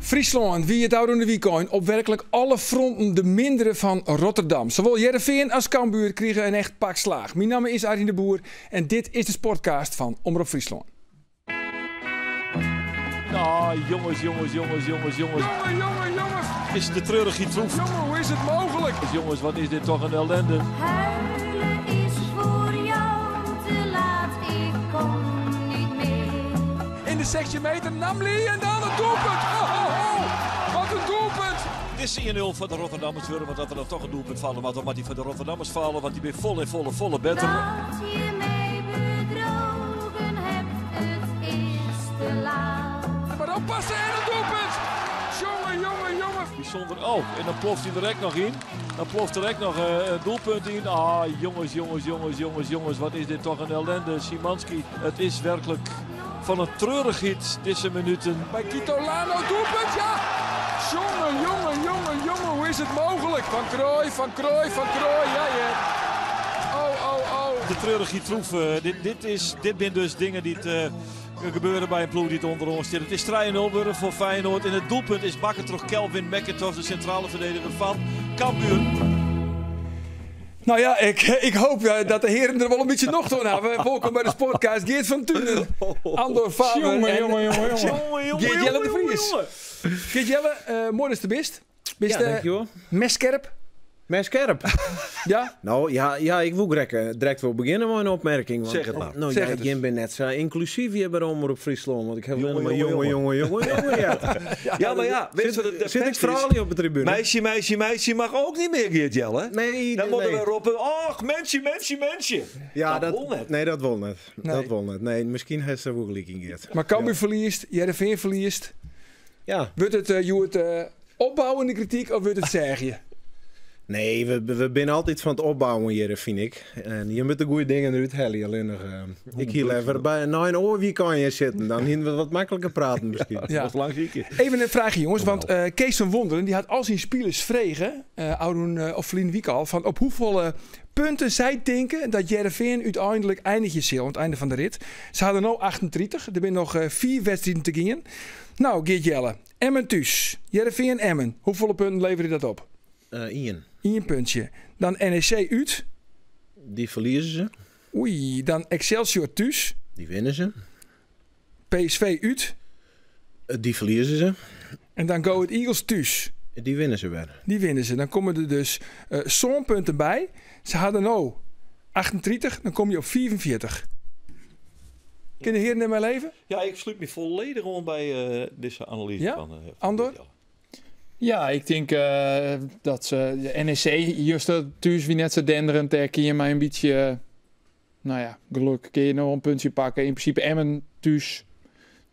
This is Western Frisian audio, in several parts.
Fryslân wie it ôfrûne wykein op werklik alle fronten de mindere fan Rotterdam. Sawol Hearrenfean as Cambuur krigen in echt pak slaach. Myn namme is Arjen de Boer en dit is de Sportcast fan Omrop Fryslân. Nou, jongens, jongens, jongens, jongens, jongens. Jongen, jongen, jongen. Is de treurigheid troef. Jongen, hoe is het mogelijk? Jongens, wat is dit toch een ellende. Huilen is voor jou te laat, ik kom niet meer. In de 16 meter, Namli en dan het doelpunt. Oh, oh, oh. Wat een doelpunt. Het is 1-0 voor de Rotterdammers, want dat er dan toch een doelpunt vallen. Maar dan moet die voor de Rotterdammers vallen, want die ben vol in volle, volle better. Dat je mij bedrogen hebt, het is te laat. Maar oppassen en een doelpunt. Jongen, jongen, jongen. Bijzonder. Oh, en dan ploft hij direct nog in. Dan ploft direct nog een doelpunt in. Ah, jongens, jongens, jongens, jongens, jongens. Wat is dit toch een ellende. Szymański, het is werkelijk van een treurigheid deze minuten. Bij Kitolano, doelpunt, ja. Jongen, jongen, jongen, jongen. Hoe is het mogelijk? Van Crooij, Van Crooij, Van Crooij. Ja, ja. Oh, oh, oh. De treurigheid troef. Dit zijn dus dingen die het gebeuren bij een ploeg die het onder ons zit. Het is 3-0 worden voor Feyenoord. En het doelpunt is bakken door Calvin McIntosh, de centrale verdediger van Cambuur. Nou ja, ik hoop dat de heren er wel een beetje nog toe hebben. Welkom bij de Sportcast. Geert van Tuinen, Andor Faber Jongen, en jongen, jongen, jongen. Jongen, jongen, Geert Jelle de jongen, Vries. jongen. Geert Jelle, mooi dat je er bent. Bist, Ja, dankjewel. Meskerp. Meskerp. Ja? Nou ja, ja, ik wil direct wel beginnen met een opmerking. Want, Zeg het maar. Nou, Zeg ja, het eens. jij bent net zo inclusief hier bij Omroep Fryslân. Want ik heb Jongen, alleen maar jongen, jongen, jongen, jongen, jongen, ja. Ja, maar ja, weet je wat het Zit ik effect is? vooral niet op de tribune? Meisje, meisje, meisje mag ook niet meer, Geert Jelle. Nee, Dan nee. moeten we roepen, och, mensje, mensje, mensje. Ja, dat wil net. Nee, dat wil net. Nee. Dat wil net. Nee, misschien heeft ze wel gelijk in, Geert. Maar Cambuur verliest, Hearrenfean verliest. Ja. Wordt het Joert, opbouwende kritiek of wordt het zegje? Nee, we zijn altijd van het opbouwen hier, vind ik. En je moet de goede dingen eruit halen. Alleen nog, ik hier even bij een oor wie kan je zitten. Dan hier we wat makkelijker praten misschien. Ja. Dat was lang ziek. Even een vraagje, jongens. Want Kees van Wonderen die had al zijn spelers vregen, Arun, of Vlien Wiek al, van op hoeveel punten zij denken dat Hearrenfean uiteindelijk eindigt zal aan het einde van de rit. Ze hadden nu 38. Er zijn nog 4 wedstrijden te gaan. Nou, Geert Jelle, Emmen thuis. Hearrenfean Emmen. Hoeveel punten leverde dat op? 1. 1 puntje. Dan NEC uit. Die verliezen ze. Oei, dan Excelsior thuis. Die winnen ze. PSV uit. Die verliezen ze. En dan Go Ahead Eagles thuis. Die winnen ze weer. Die winnen ze. Dan komen er dus zo'n punten bij. Ze hadden nou 38, dan kom je op 44. Kunnen de heren in mijn leven? Ja, ik sluit me volledig om bij deze analyse Ja? van Andor? Jelle. Ja, ik denk dat ze de NEC juist dat thuis wie net zo denderend, daar kun je maar een beetje nou ja, geluk kun je nog een puntje pakken. In principe Emmen thuis.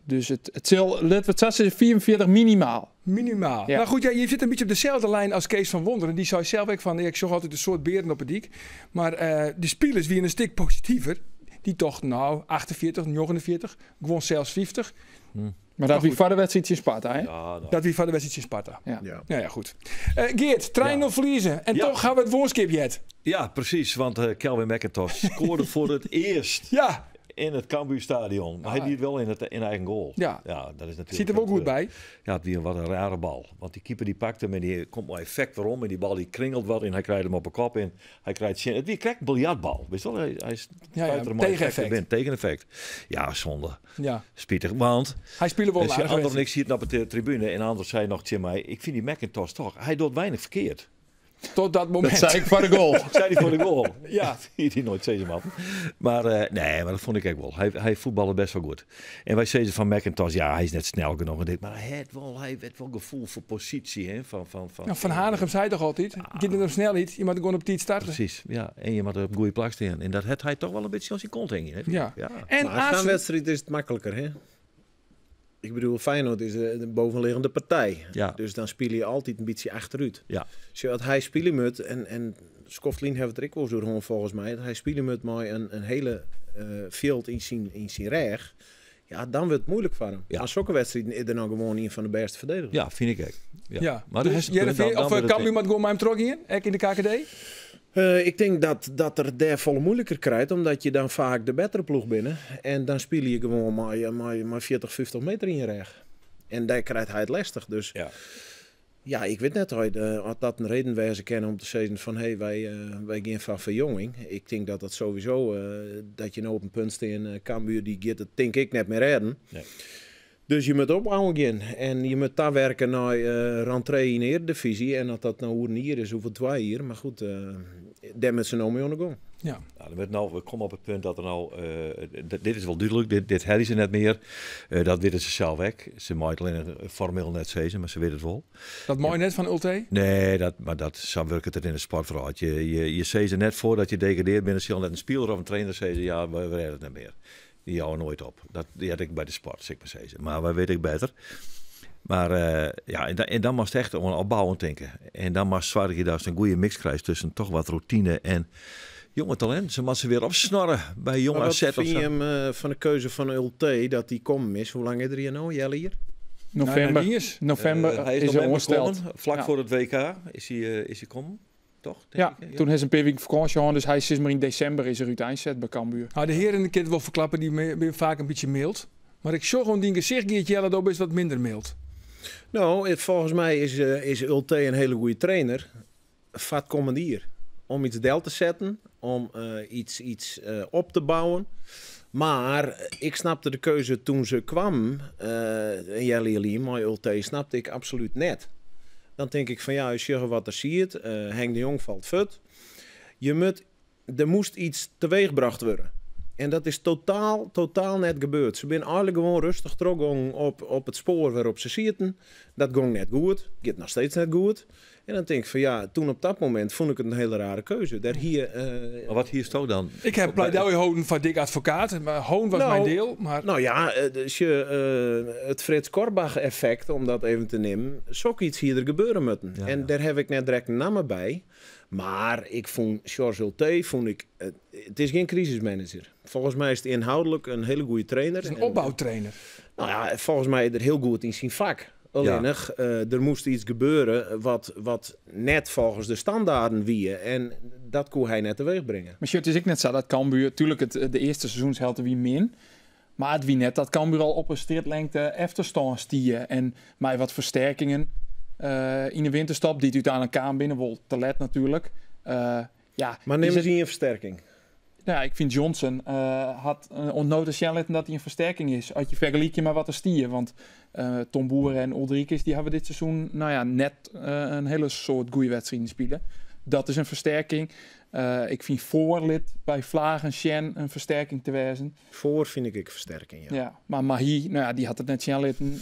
Dus het zal, let wat zat, 44 minimaal. Minimaal. Ja. Nou goed, ja, je zit een beetje op dezelfde lijn als Kees van Wonderen. Die zei zelf ook van, ja, ik zocht altijd een soort beren op het dik. Maar de spelers wie een stuk positiever, die toch nou 48, 49, gewoon zelfs 50. Maar dat Maar wie goed. voor de wedstrijd in Sparta, hè? Ja, nou. Dat wie van de wedstrijd in Sparta. Ja. Ja. Ja, ja, goed. Geert, trein of verliezen. En toch gaan we het woordskip jet. Ja, precies. Want Calvin McIntosh scoorde voor het eerst in het Cambuurstadion. Maar hij liet wel in eigen goal. Ja. Ja, dat is natuurlijk Zit er wel het, goed bij. Ja, het was wat een rare bal. Want die keeper die pakt hem en die komt maar effect waarom. En die bal die kringelt wat en hij krijgt hem op de kop in. Hij krijgt zin. Het krijgt een biljartbal. Weet je wel? Hij is Ja, ja, buiten hem maar effect tegeneffect. erin. Tegeneffect. Ja, zonde. Ja. Spietig, want Hij speelde wel als je aardig Andor en wedstrijd. ik zie het op de tribune en Andor zei nog tegen mij, ik vind die McIntosh toch, hij doet weinig verkeerd. Tot dat moment. Dat zei ik voor de goal. Zei hij voor de goal. Ja. Die hij nooit zei, man. Maar nee, maar dat vond ik ook wel. Hij voetbalde best wel goed. En wij zeiden van McIntosh, ja, hij is net snel genoeg en dit. Maar hij heeft wel gevoel voor positie. Hè, van, Nou, van Hanegem zei toch altijd, je doet hem snel niet, je moet gewoon op tijd starten. Precies, ja. En je moet op een goede plak staan. En dat had hij toch wel een beetje als zijn kont heen. Hè? Ja. Ja. En Maar als AZ zo'n wedstrijd is het makkelijker, hè? Ik bedoel, Feyenoord is de bovenliggende partij. Ja. Dus dan speel je altijd een beetje achteruit. Ja. Zodat hij spelen moet, en Skoftlien heeft het er ook wel zo rond volgens mij, dat hij spelen moet met een hele veld in zijn reg. Ja, dan wordt het moeilijk voor hem. Ja. Maar zulke wedstrijden is er nou gewoon een van de beste verdedigers. Ja, vind ik ook. Ja. Ja. Maar Dus de is het Heerenveen, punt, dan of, wordt het Cambuur moet gewoon met hem terug in, ook in de KKD? Ik denk dat er daar volle moeilijker krijgt, omdat je dan vaak de betere ploeg binnen. En dan speel je gewoon maar 40, 50 meter in je reg. En dêr krijt hy it lestich. Dus Ja. ja, ik wit net oft dat in reden wêze kin om te sizzen fan hé, wy gean foar ferjonging. Ik tink dat dat sowieso, dat je no op in punt stean, Cambuur dy giet it tink ik net mear rêden. Nee. Dus je moatte opbouwen gean en je moatte tawerke nei rentree yn de earedivyzje. En oft dat no oer in jier is of oer 2 jier, mar goed, dêr moatte se no mei oan de gong. Ja. Nou, dan wurdt no, we komme op it punt dat der no, dit is wol dúdlik, dit helje se net mear. Dat witte se sels ek. Se meie it allinnich formeel net sizze, mar se witte it wol. Dat mei net fan Ultee? Nee, dat, mar dat, sa wurket it yn de sportwrâld. Je sizze net foardat je degradeard binne, sil net in spiler of in trainer sizze, ja, we rêde it net mear. Dy jouwe noait op. Dat heart ek by de sport, sil ik mar sizze. Mar wy witte ek better. Mar ja, en dan moatst echt oan opbouwen tinke. En dan moatst soargje datst in goede mix krijst tusken toch wat routine en jonge talenten. Se moatte se wer opsnorre by jong Mar wat AZ of fyn sa. je him fan de keuze fan Ultee dat dy kommen is? Hoe lang is er hjir no? Heal jier? Novimber. Nou, iens. Novimber Hy is is er novimber oansteld. kommen, flak Ja. foar it WK is hy kommen, toch? Denk Ja, ik, hè? toen is een paar weken vakantie gehad, dus hij is maar in december is er uiteinzet bij Cambuur. Nou, de heren kin it wol ferklappe, dy binne faak in bytsje myld. Mar ik sjoch oan dyn gesicht, Geert Jelle, do bist wat minder myld. Nou, folgens my is Ultee in hiele goede trainer. Foar it kommende jier. Om iets del te setten, om iets op te bouwen. Mar ik snapte de keuze toen se kwam, Jelle Jelien, mei Ultee, snapte ik absolút net. Dan tink ik fan ja, as je wat der siet, Henk de Jong falt fuort. Je mut, der moast iets teweechbrocht wurde. En dat is totaal net gebeurd. Se binne eigenlik gewoan rêstich trochgongen op it spoar wêrop't se sieten. Dat gong net goed, giet noch steeds net goed. En dan tink ik fan ja, toen op dat momint fûn ik it in hiele rare keuze. Dêr hie Mar wat hiesto dan? Ik ha pleidoai holden foar Dick Advocaat, mar Hoon was Nou, myn diel. Mar Nou ja, dus je it Frits Korbach effect, om dat even te nimmen, sokyts hie der gebeure moatten. Ja, En ja. dêr ha ik net direkt in namme by. Mar ik fûn Sjors Ultee, fûn ik, it is gjin krisismanager. Folgens my is it ynhâldlik in hiele goede trainer. Het is in En opboutrainer. Nou ja, folgens my is er hiel goed yn syn fak. Allinnich, der moast iets gebeure wat net folgens de standaarden wie. En dat koe hy net teweechbringe. Mar sjoch, it is ek net sa dat Cambuur, tuurlijk de earste seizoenshelte wie min. Mar it wie net dat Cambuur al op in strjitlengte efterstân stie. En mei wat fersterkingen yn de winterstop, dy't úteinlik kaam binne, wol te let natuerlik. Mar nim ris ien fersterking. Nou ja, ik fyn Johnson hat oant no ta sjen litten dat hy in fersterking is. As je fergelykje mei wat der stie. Want Tom Boere en Uldrikis, dy hawwe dit seizoen, nou ja, net in hiele soad goede wedstriden spile. Dat is in fersterking. Ik fyn Voorlid by Vlagen sjen in fersterking te wêzen. Voor fyn ik ek fersterking, ja. Ja, mar Mahi, nou ja, dy hat it net sjen litten.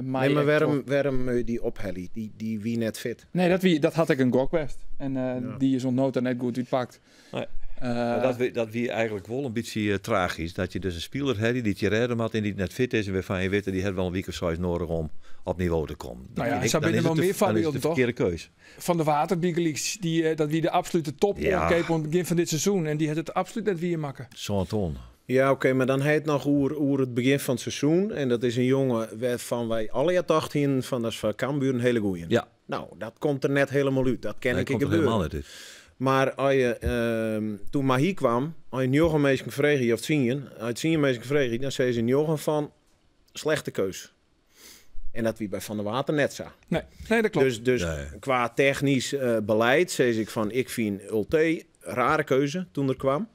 Mahi Nee, mar ek troch. wêrom dy ophelje? Dy wie net fit. Nee, dat hat ek in gok west. En dy is oant no ta net goed útpakt. Nee. Maar dat wie eigenlik wol in bytsje tragysk. Dat je dus in spiler ha dy't je rêde moat en dy't net fit is en wêrfan je witte, dy hat wol in wike of 6 nedich om op nivo te kommen. Dan Nou ja, vind ik, sa dan binne is wol het de mear dan is het foarbylden, de toch? ferkearde keus. Van der Water, bygelyks, dat wie de absolute top oankeap oan it begjin fan dit seizoen. En dy hat it absolút net wiermakke. Zo'n ton. Ja, oké, mar dan ha je it noch oer it begjin fan it seizoen. En dat is in jonge wêrfan wy allegear tocht hienen fan dat is foar Cambuur in hiele goeie. Nou, dat komt der net hielendal út. Dat kin Nee, ik komt er gebeuren. helemaal net út. Mar as je toen Mahi kwam, as je 9 minsken frege, of 10, as je 10 minsken frege, dan sizze se 9 fan slechte keus. En dat wie by Van der Water net sa. Nee, nee, dat klopt. Dus Nee. kwa technysk belied sis ik fan, ik fyn Ultee rare keuze toen er kwam.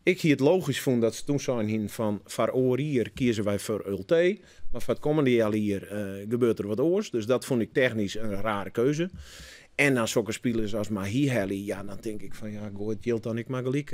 Ik hie it logysk fûn dat se toen sein hienen fan foar oar jier kieze wy foar Ultee, mar foar it kommende jier gebeurt der wat oars. Dus dat fûn ik technysk in rare keuze. En dan sokke spilers as Mahi helje, ja, dan tink ik fan, ja, goai it jild dan ek mar gelyk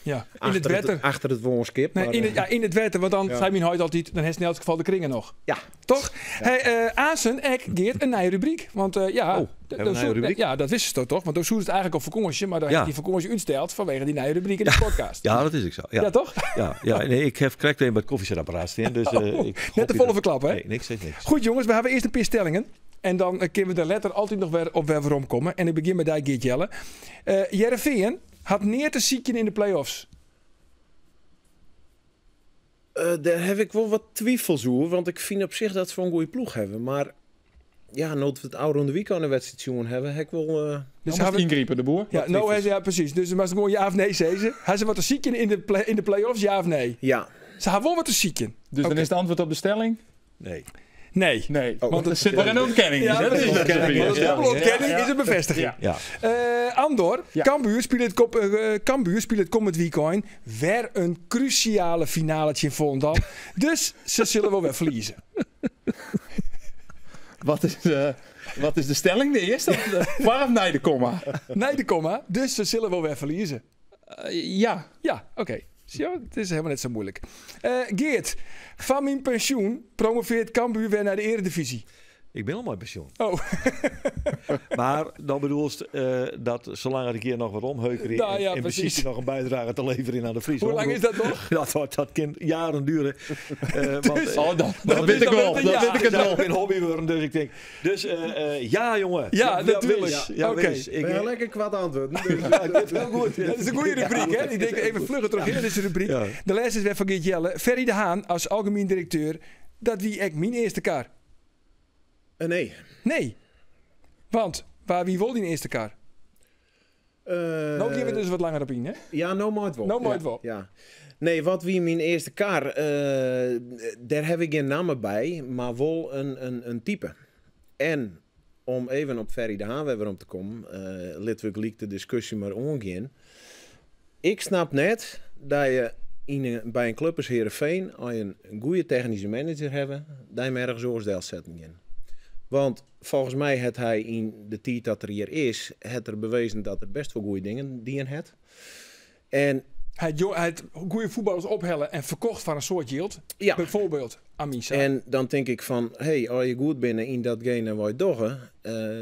Ja, in it wetter. achter it woanskip, Nee, mar, ja, yn it wetter, want dan ja. sei myn heit altyd, dan hast yn elts gefal de kringen noch. Ja. Toch? Ja. Hey Aansen, ek, Geert, in nije rubryk. Want ja, Oh, hebben we in nije rubryk? Ja, dat wist je toch? Want dan soe it eigenlik op fakânsje, mar dan Ja. hat dy fakânsje útsteld fanwege dy nije rubryk yn de podcast. Ja, dat is ek sa. Ja. Ja, toch? Ja, ja, nee, ik ha krekt even by it kofjesetapparaat stean, dus Oh, ik net hoop te je folle dat ferklappen, hè? Nee, niks, niks, niks. Goed, jonges, we hawwe earst in pear stellingen. En dan kinne we der letter altyd noch wer op wer weromkomme. En ik begjin mei dy, Geert Jelle. Hearrenfean hat neat te sykjen yn de play-offs. Dêr ha ik wol wat twifels oer, want ik fyn op sich dat se wol in goede ploech hawwe. Mar ja, no't we it ôfrûne wykein in wedstriid sjoen hawwe, ha ik wol Dus Dan hawwe moast yngripe, de Boer. Ja, Wat nou, twyfels. hij zei, ja, precies. Dus maar ze gewoon ja of nee, zei ze. Hij zei wat te zieken in de play, in de play-offs, ja of nee? Ja. Se hawwe wol wat te sykjen. Dus dan Oké. is it antwurd op de stelling? Nee. Nee. Nee, Oh. want er zit wel een ontkenning in. Ja, hè? Dat is precies. net zo Want weer. een dubbele ontkenning is een bevestiging. Ja. Ja. Andor, Ja. Cambuur speelt het, kop, Cambuur speelt het komend weekend weer een cruciale finale in Volendam. Dus ze zullen wel weer verliezen. Wat is de stelling? De eerste? Of de, waarom nee de komma? Nee, de komma. Dus ze zullen wel weer verliezen. Ja. Ja, oké. Zie je, het is helemaal net zo moeilijk. Geert, van mijn pensioen promoveert Cambuur weer naar de Eredivisie. Ik ben al mijn pensioen. Oh. Maar dan bedoel je dat zolang er een keer nog wat omheuken in, Nou ja, in precies. principe nog een bijdrage te leveren in aan de Friese Hoe lang is omroep. dat nog? Dat kan jaren duren. Want, Oh, dan dus weet ik dan wel. werd het Dan ja. weet ik het Het wel. zou een hobby worden, dus ik denk. Dus ja, jongen. Ja, natuurlijk. wis. Ja, Oké. wis. Ik, Ben je lekker kwaad antwoord. Dus, ja, dit is heel goed. Dat is een goede rubriek, hè? Ik denk even vlugger terug in deze rubriek. Ja. De les is weer van Geert Jelle. Ferry de Haan als algemeen directeur. Dat wie echt mijn eerste kar. Nee. Nee. Want waar wie wil die eerste kar? Nou gaan we dus wat langer op in, hè? Ja, no nooit wel. Nou nooit ja, wel. Ja. Nee, wat wie mijn eerste kar, daar heb ik geen namen bij, maar wel een type. En om even op Ferry de Haan weer om te komen, laten we gelijk de discussie maar omgaan. Ik snap net dat je bij een club als Heerenveen, als je een goede technische manager hebt, dat je hem ergens oors zetten kan. Want volgens mij het hij in de tijd dat er hier is, het er bewezen dat er best wel goede dingen die in het. En Hij had goede voetballers ophellen en verkocht van een soort yield. ja, Bijvoorbeeld Amisa. en dan denk ik van, hey, als je goed bent in datgene waar je doggen,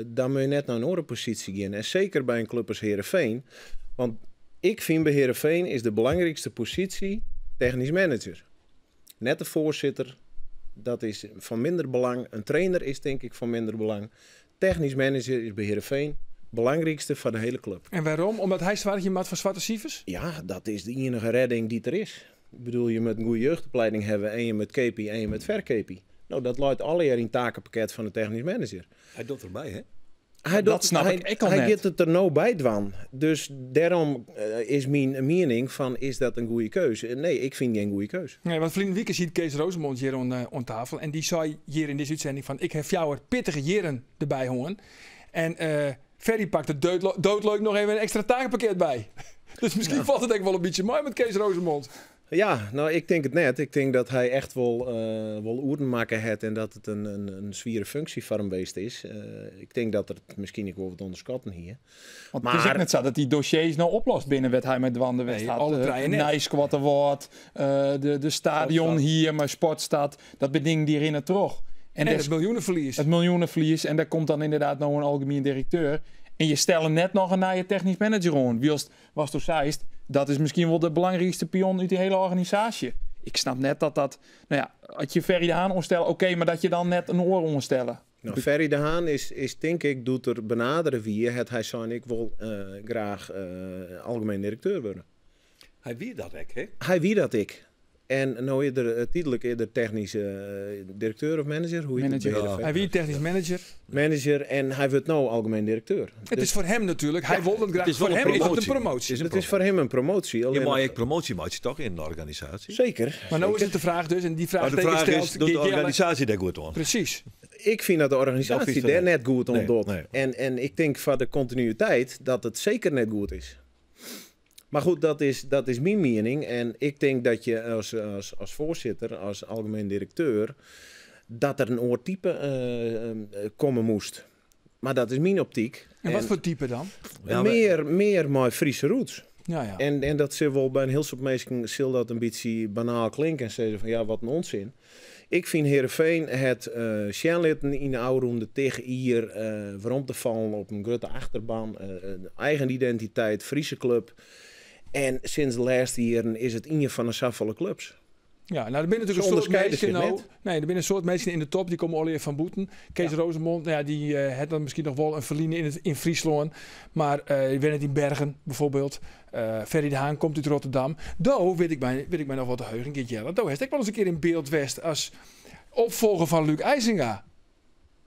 dan moet je net naar een andere positie gaan. En zeker bij een club als Heerenveen. Want ik vind bij Heerenveen is de belangrijkste positie technisch manager. Net de voorzitter, dat is van minder belang. Een trainer is denk ik van minder belang. Technisch manager is bij Heerenveen belangrijkste van de hele club. En waarom? Omdat hij zwaar maat van zwarte cijfers? Ja, dat is de enige redding die er is. Ik bedoel, je moet een goede jeugdopleiding hebben en je moet KPI en je moet verKPI. Nou, dat luidt alle jaar in het takenpakket van de technisch manager. Hij doet erbij, hè? Hij Dat doet- snap ik ook al Hij net. gaat het er nou bij dwan. Dus daarom is mijn mening van, is dat een goede keuze? Nee, ik vind geen goede keuze. Nee, want verleden week ziet Kees Roozemond hier aan tafel. En die zei hier in deze uitzending van, ik heb jou er pittige jaren erbij horen. En Ferry pakt er doodleuk nog even een extra takenpakket bij. Dus misschien valt het ook wel een beetje mooi met Kees Roozemond. Ja, nou, ik denk het net. Ik denk dat hij echt wel oeren maken heeft en dat het een zwiere functie voor hem geweest is. Ik denk dat er het misschien ook wel wat onderschatten hier. Want het is Maar- ook net zo dat die dossiers nou oplost binnen wat hij met Wanda West Nee, had. alle treinen net. Nijsquatten wordt, de stadion Sportstad. hier, maar Sportstad. Dat beding die erin en terug. En, En des- het miljoenenverlies. het miljoenenverlies. En daar komt dan inderdaad nou een algemeen directeur. En je stelt net nog een nieuwe technisch manager aan. Wie was toen zeist, dat is misschien wel de belangrijkste pion uit die hele organisatie. Ik snap net dat dat... Nou ja, als je Ferry de Haan omstellen, oké, maar dat je dan net een oor omstellen. Nou, Ferry de Haan is denk ik, doet er benaderen wie het hij zei, ik wil graag algemeen directeur worden. Hij wie dat ek, hè? Hij wie dat ik. En nou eerder, tijdelijk eerder technische directeur of manager, hoe heet het Manager. bij Heerenveen? Hij wie technisch manager. Manager en hij wordt nou algemeen directeur. Het Dus is voor hem natuurlijk. Hij wil dat graag. Het is wel voor een hem is het een promotie. promotie. Het is een het is voor hem een promotie. Je Alleen mag nog- je promotie maak je toch in de organisatie? Zeker. Maar nou is het de vraag dus, en die vraag Maar de vraag stelt is, doet de Geert Jelle. organisatie daar goed aan? Precies. Ik vind dat de Dat organisatie vind ik daar net. net goed om Nee, doet. nee. En ik denk van de continuïteit dat het zeker net goed is. Maar goed, dat is mijn mening. En ik denk dat je als voorzitter, als algemeen directeur, dat er een oortype komen moest. Maar dat is mijn optiek. En wat voor type dan? Ja, maar- meer mijn Friese roots. Ja, ja. En dat zal wel bij een heel soort mensen zal dat een beetje banaal klinken en zeggen van ja, wat een onzin. Ik vind Heerenveen het Sjenlitten in de oude ronde tegen hier waarom te vallen op een grote achterban, een eigen identiteit, Friese club. En sinds de laatste jaren is het een van de saffolle clubs. Ja, nou, er zijn natuurlijk Ze een soort onderscheiden mensen zich nou, net. nee, er zijn een soort mensen in de top, die komen Olivier van Boeten. Kees Roozemond, nou ja, die had dan misschien nog wel een verliezen in Friesland. Maar ik weet het in Bergen bijvoorbeeld. Ferry de Haan komt uit Rotterdam. Do weet ik mij nog wat te heugen, een keertje. Want Do heeft ik wel eens een keer in beeld West als opvolger van Luc Eisinga.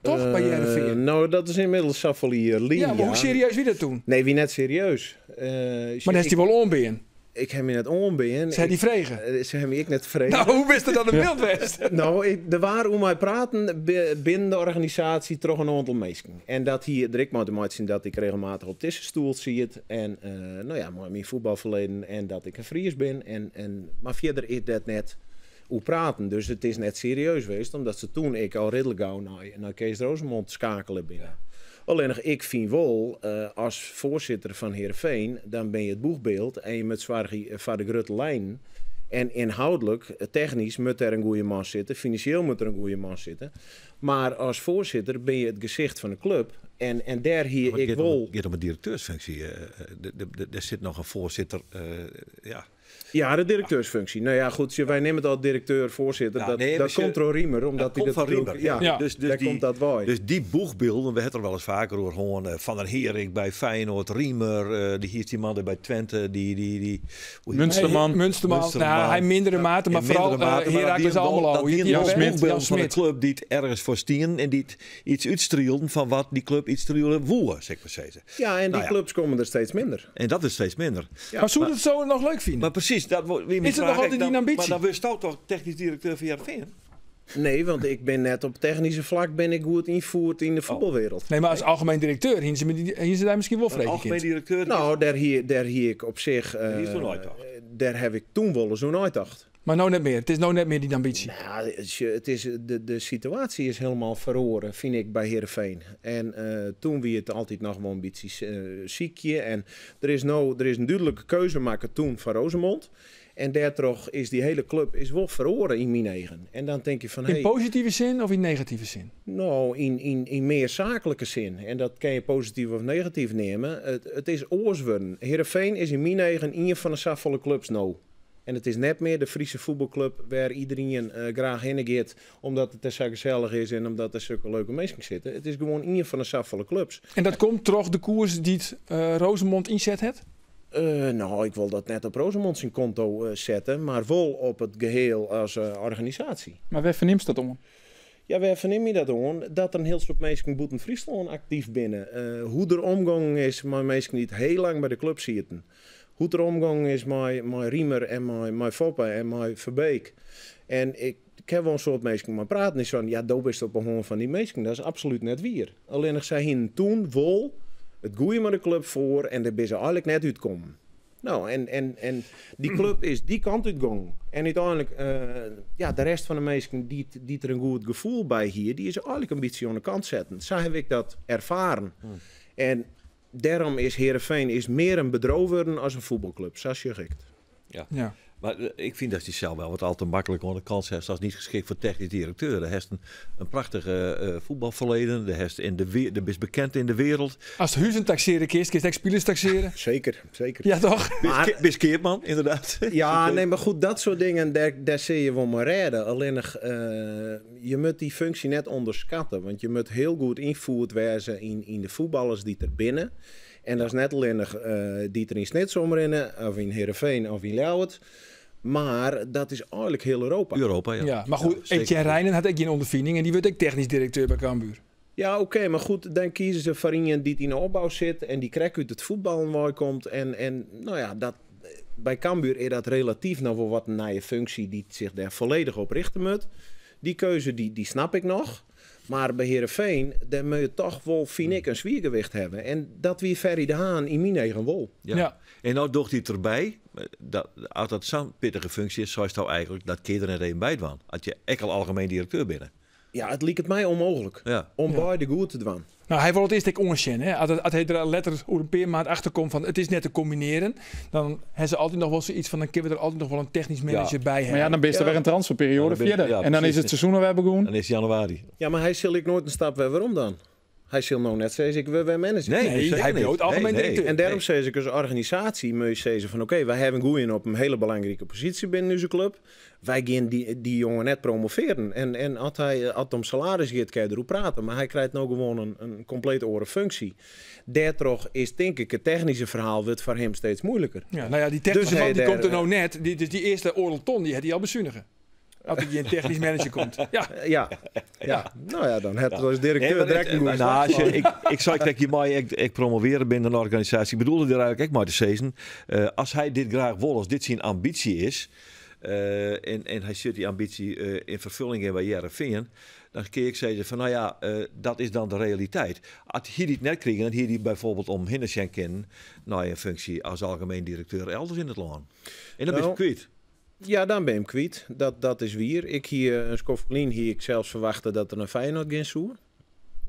Toch? Bij Heerenveen. Nou, dat is inmiddels Saffolie Lien. Ja, maar hoe serieus wie dat toen? Nee, wie net serieus. Maar dan is hij wel onbeen. Ik ha my net oanbean. Se ha dy frege. Se ha my ek net frege. Nou, hoe bist der dan in byld west? No, der waard oer my praten binnen de organisaasje troch in oantal minsken. En dat hie der ek mei te meitsjen dat ik regelmatich op dizze stoel siet. En no ja, mei myn fuotbalferleden en dat ik in Fries bin. En, mar fierder is dat net oer praten. Dus it is net serieus west, omdat se toen ek al ridlik gau nei Kees Roozemond skakele binne. Allinnich ik fyn wol, as foarsitter fan Heerenveen, dan bin je it boechbyld en je moat soargje foar de grutte lijnen. En ynhâldlik, technysk, moat der in goede man sitte, finansjeel moat der in goede man sitte. Mar as foarsitter bin je it gesicht fan de klup en dêr hie ik wol. It giet om in direkteursfunksje. Der sit noch in foarsitter, ja. Ja, de direkteursfunksje. No ja, goed, wy neame it al direkteur, foarsitter. Ja, dat nee, dat komt troch Riemer, omdat dat hy komt fan Riemer. Ja, ja. Dus dêr komt dat wei. Dus dy boechbylden, we ha it der wolris faker oer hân, Van den Herik by Feyenoord, Riemer, dy hiest dy man dêr by Twente, dy, dy, Munsterman. Munsterman. Nou, hy mindere mate, mar foaral Heracles Almelo. Dat wienen Jan wol Smit. boechbylden Jan fan de Smit. klup dy't ergens foar stienen en dy't iets útstrielden fan wat dy klup útstriele woe, sil ik mar sizze. Ja, en dy Nou ja. klups komme der steeds minder. En dat is steeds minder. Ja. Maar soe dat sa noch leuk fine? Mar presys, dat wie myn Is it fraach noch ek. altyd dyn ambysje? Mar dan wurdsto toch technysk direkteur fan Hearrenfean? Nee, want ik bin net op technyske flak bin ik goed ynfierd yn de fuotbalwereld. Nee, mar as algemien direkteur hiene se, hiene se dêr miskien wol freegje Algemien kind. direkteur? No, dêr hie ik op sich. Dêr hiest oer neitocht. Dêr haw ik toen wolris oer neitocht. Mar no net mear. It is no net mear dyn ambysje. No, it is, de situaasje is hielendal feroare, fyn ik, by Heerenveen. En toen wie it altyd noch wol in bytsje sykje. En der is no, der is in dúdlike keuze makke toen foar Roozemond. En dêrtroch is dy hiele klup is wol feroare yn myn eagen. En dan tink je fan, Yn hey, positive sin of yn negative sin? No, yn mear saaklike sin. En dat kin je posityf of negatyf neame. It is oars wurden. Heerenveen is yn myn eagen ien fan de safolle klups no. En it is net mear de Friese fuotbalklup wêr iderien graach hinne giet omdat it der sa gesellich is en omdat der sokke leuke minsken sitte. It is gewoan ien fan de safolle klups. En dat komt troch de koers dy't Roozemond ynset hat? No, ik wol dat net op Roozemond syn konto sette, mar wol op it geheel as organisaasje. Mar wêr fernimst dat oan? Ja, wêr fernim je dat oan? Dat der in hiel soad minsken bûten Fryslân aktyf binne. Hoe't der omgongen is mei minsken dy't hiel lang by de klup sieten. Hoe't der omgongen is mei Riemer en mei Foppe en mei Verbeek. En ik kin wol in soad minsken mei praten dy seinen, ja, do bist op 'e hân fan dy minsken. Dat is absolút net wier. Allinnich sy hienen toen wol it goeie mei de klup foar en dêr binne se eigenlik net útkommen. No, en dy klup is dy kant útgongen. En úteinlik, ja, de rest fan de minsken dy't der in goed gefoel by hie, dy is eigenlik in bytsje oan de kant setten. Sa haw ik dat erfaren. En dêrom is Heerenveen is mear in bedriuw wurden as in fuotbalklup. Sa sjoch ik it. Ja. Ja. Mar ik fyn datst dysels wol wat al te maklik oan de kant setst as niet geschikt foar technysk direkteur. Do hast in prachtige fuotbalferleden, do hast yn de do bist bekend yn de wereld. Ast huzen taksearje kinst, kinst ek spilers taksearje. Seker, seker. Ja, toch? Maar Bist keapman, ynderdaad. Ja, nee, mar goed, dat soart dingen, dêr sil je wol mei rêde. Allinnich, je moat dy funksje net ûnderskatte, want je moat hiel goed ynfierd wêze yn de fuotballers dy't der binne. En dat is net allinnich dy't der yn Snits omrinne, of yn Heerenveen of yn Ljouwert. Mar dat is eigenlik hiel Europa. Europa, ja. Ja, mar goed, Ja, seker. Etienne Reijnen hat ek gjin ûnderfining en dy wurdt ek technysk direkteur by Cambuur. Ja, oké, mar goed, dan kieze se foar ien dy't yn de opbou sit en dy't krekt út it fuotballen wei komt. En no ja, dat, by Cambuur is dat relatyf noch wol wat in nije funksje dy't sich dêr folledich op richte moat. Dy keuze, dy snap ik noch. Mar by Heerenveen, dêr moat je toch wol, fyn ik, in swiergewicht hawwe. En dat wie Ferry de Haan yn myn eagen wol. Ja. Ja. En no docht hy it derby. Dat, as dat sa'n pittige funksje is, seisto eigenlik, dat kin der net even by dwaan. As je ek al algemien direkteur binne. Ja, it liket my ûnmooglik om beide goed te dwaan. No, hy wol it earst ek oansjen. Hè? As hy der letter oer in pear maand achter komt fan it is net te kombinearjen, dan ha se altyd noch wol soiets fan dan kinne we der altyd noch wol in technysk manager by Mar ja, hawwe. dan bist der wer in transferperioade Ja, dan bin- fierder. ja, En dan is precies. it seizoen alwer begûn. Dan is it januari. Ja, mar hy sil ek noait in stap wer werom dan. Hy sil no net sizze, ik wurd wer manager. Nee, Nee, zeker hy niet. bliuwt algemien Nee, nee. direkteur. En dêrom sis ik as organisaasje, moat je sizze fan oké, wy hawwe in goeie op in hiele belangrike posysje binnen ús klup. Wy gean dy jonge net promovearjen. En as it om salaris giet, kin je deroer prate. Mar hy krijt no gewoan in kompleet oare funksje. Dêrtroch is tink ik it technyske ferhaal wurdt foar him steeds muoiliker. Ja, no ja, dy technyske Dus man die hy komt der dêr, no net. Dus dy earste oardel ton, dy hat hy al besunige. Als er geen technisch manager komt. Ja. Ja. Ja. Nou ja, dan heb je als directeur Nee, maar direct een goede nou, als slag. je, ik zou dat je mij, ik promoveren binnen een organisatie. Ik bedoelde er eigenlijk ook maar te zeggen. Als hij dit graag wil, als dit zijn ambitie is. En hij zit die ambitie in vervulling in bij Heerenveen. Dan keer ik zeggen van, nou ja, dat is dan de realiteit. Als hier die het net kregen, dan hier die bijvoorbeeld om Hindersen kennen naar een functie als algemeen directeur elders in het land. En dan ben je Nou, kwijt. Ja, dan ben je hem kwijt. Dat is wier. Ik hier een Skoflin hier ik zelfs verwachtte dat er een Feyenoord ging zoeken.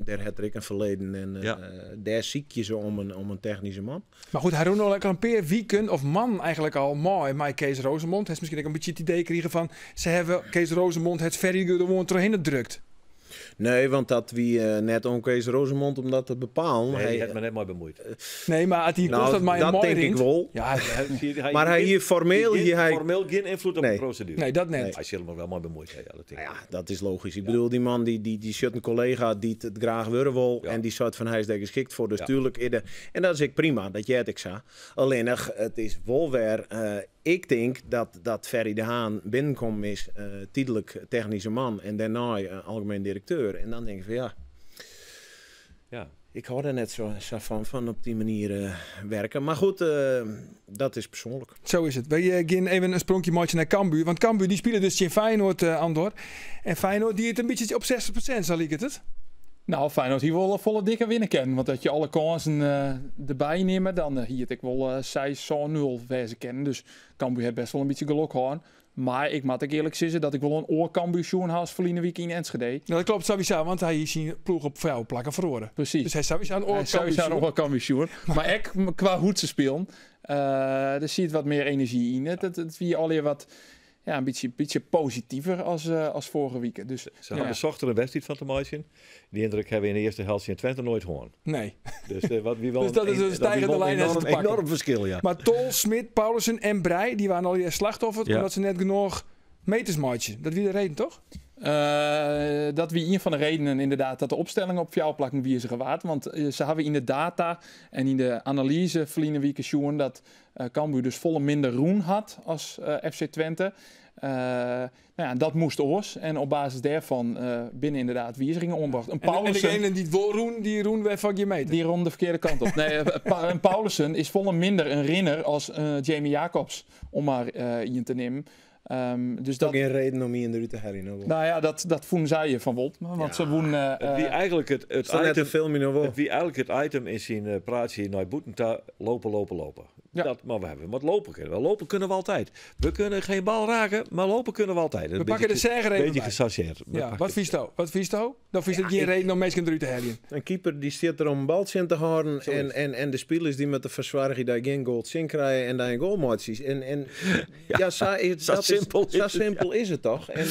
Daar had ik een verleden en daar ziek je ze om een technische man. Maar goed, hij roept al een paar wieken of man eigenlijk al mooi. Maar Kees Roozemond heeft misschien ook een beetje het idee gekregen van ze hebben Kees Roozemond het verre gewoon doorheen gedrukt. Nee, want dat wie net om Kees Roozemond om dat te bepalen. Nee, hij, die heeft me net maar bemoeid. Nee, maar als die Nou, kost dat maar een dat mooi denk ik rint. wel. Ja, Maar hij hier formeel, hier hij formeel geen invloed op Nee. de procedure. nee, dat net. Hij zit er wel maar bemoeid. Hè, ja, dat denk ik. Nou ja, dat is logisch. Ik bedoel, die man die zit een collega die het graag willen wil. Ja. En die soort van hij is daar geschikt voor. Dus Ja. tuurlijk. En dat is ik prima, dat jij het ik zo. Alleen, het is wel weer. Ik denk dat Ferry de Haan binnenkomt is tijdelijk technische man. En daarna algemeen directeur. En dan denk ik van ja, Ja. ik hou daar net zo van op die manier werken. Maar goed, dat is persoonlijk. Zo is het. Wij gaan even een sprongje maken naar Cambuur. Want Cambuur die spelen dus in Feyenoord, Andor. En Feyenoord die het een beetje op 60%, zal ik het? Nou, Feyenoord hier wel volle dikke winnen kennen. Want dat je alle kansen erbij neemt, dan hier het ik wel 6-0 verzen kennen. Dus Cambuur heeft best wel een beetje geluk gehad. Maar ik moet ook eerlijk zeggen dat ik wel een oor Cambuur schoen had verleden week in Enschede. Nou, dat klopt sowieso, want hij is zijn ploeg op vuil plakken verloren. Precies. Dus hij sowieso een oor Hij sowieso nog wel Cambuur schoen. Maar ik, qua hoe ze spelen, daar zie je wat meer energie in. Het wie alweer wat, ja, een beetje positiever als vorige week. Dus, Ze ja. hadden zocht er een wedstrijd van te maken. Die indruk hebben we in de eerste helft in Twente nooit gehoord. Nee. Dus, wat, wie wel Dus dat is een dat wie stijgende wel lijn enorm, te pakken. enorm verschil, ja. Maar Tol, Smit, Paulussen en Breij, die waren al die slachtoffers, omdat ze net genoeg meters maatje. Dat wie de reden, toch? Dat wie een van de redenen inderdaad dat de opstelling op fjouwplakken wie is gewaard. Want ze hebben in de data en in de analyse verliezen week gezien dat Cambuur dus volle minder roen had als FC Twente. Nou ja, dat moest oors. En op basis daarvan binnen inderdaad wijzigingen ombracht. Een En Paulussen, degene die het wil roen, die roen wij van je meter. Die ronde de verkeerde kant op. Nee, een Paulussen is volle minder een rinner als Jamie Jacobs, om maar in te nemen. Dus Dat dat, geen reden om hier in de te herinneren. nou ja, dat voelen zij je van Wolt. Want Ja. ze woen. Het wie eigenlijk het Is dat net item, een filmpje nog wel? het wie eigenlijk het item is in praatje naar Boetenta lopen, lopen, lopen. Ja. Dat, maar we hebben wat lopen kunnen we. Lopen kunnen we altijd. We kunnen geen bal raken, maar lopen kunnen we altijd. We pakken de zeggen even Beetje bij. gechargeerd. We Ja, pakken wat vies to? Wat vies to? Dan vies het geen reden om mensen eruit te halen. Een keeper die zit er om een baltje in te houden. En, en de spelers die met de verzwaring daar geen goal zin krijgen en daar een goal maken. En ja, zo, is, zo dat simpel is, zo is het, simpel is het toch? En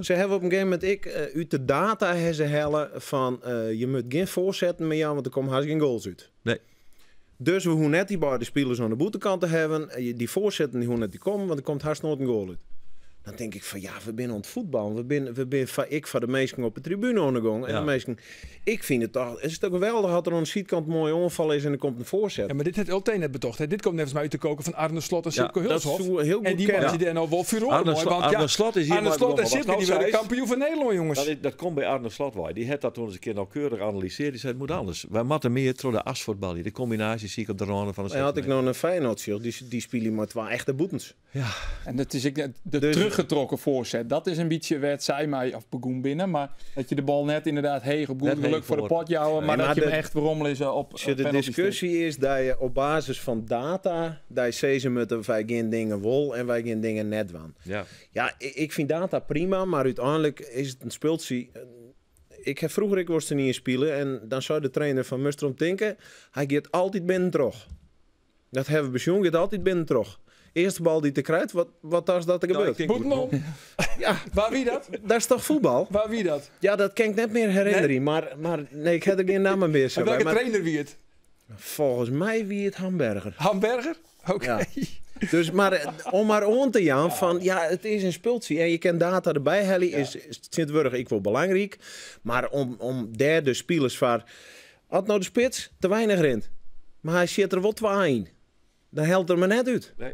ze hebben op een gegeven moment ik uit de data hebben ze hellen van je moet geen voorzetten met jou, want er komen haast geen goals uit. Nee. Dus we hoeven net die beide spelers aan de boetekant te hebben. Die voorzetten die hoeven net die komen, want er komt haast nooit een goal uit. Dan denk ik van ja, we zijn aan het voetballen. We zijn van, ik van de meesten op de tribune aan de gang. En Ja. de meesten, ik vind het toch, het is toch geweldig dat er aan de zijkant een mooie onval is en er komt een voorzet. Ja, maar dit heeft Ulte net betocht. Hè. Dit komt net mij uit de koken van Arne Slot en Ja, Sipke dat Hulshoff. zou heel goed En die kennen. man die daar nou wel furore Arne, mooi. Want Arne ja, Slot is hier Arne maar Slot en begonnen. Sipke Wat die nou werden zei, kampioen van Nederland, jongens. Dat komt bij Arne Slot waar. Die had dat toen eens een keer nauwkeurig geanalyseerd. Die zei, het moet anders. Wij matten meer door de asvoetbal hier. De combinatie zie ik op de ronde van de En had ik 16 nog een Feyenoord, joh, die spelen maar twee echte boetens. En dat is ik, de Dus- teruggetrokken voorzet. Dat is een beetje werd zij mij of begoen binnen. Maar dat je de bal net inderdaad heeg op goed Net geluk heeg voor de voor. pot jouwen. Maar Nee, dat maar je hem de- echt rommelen op Als je de penalty stick. discussie is dat je op basis van data, dat je ze moeten wij geen dingen wol en wij geen dingen net waan. Ja. Ja, ik vind data prima, maar uiteindelijk is het een speeltje. Ik heb vroeger, ik was er niet in spelen en dan zou de trainer van Mustrom denken, hij gaat altijd binnen terug. Dat hebben we pensioen, gaat altijd binnen terug. Eerste bal die te krijgt, wat als dat er Nou, gebeurt? ik denk- Boetenom. Ja, Waar wie dat? dat is toch voetbal? Waar wie dat? Ja, dat kan ik net meer herinneren, maar nee, ik heb er geen naam meer. Zo En welke bij, maar trainer wie het? volgens mij wie het Hamburger. Hamburger? Oké. Ja. Dus maar om maar on te gaan van ja, het is een speeltje en je kent data erbij, Helly, is Sint-Wurg ik wel belangrijk. Maar om derde spelers van had nou de spits te weinig rent. Maar hij zit er wat twee in. Dan helpt er maar net uit. Nee.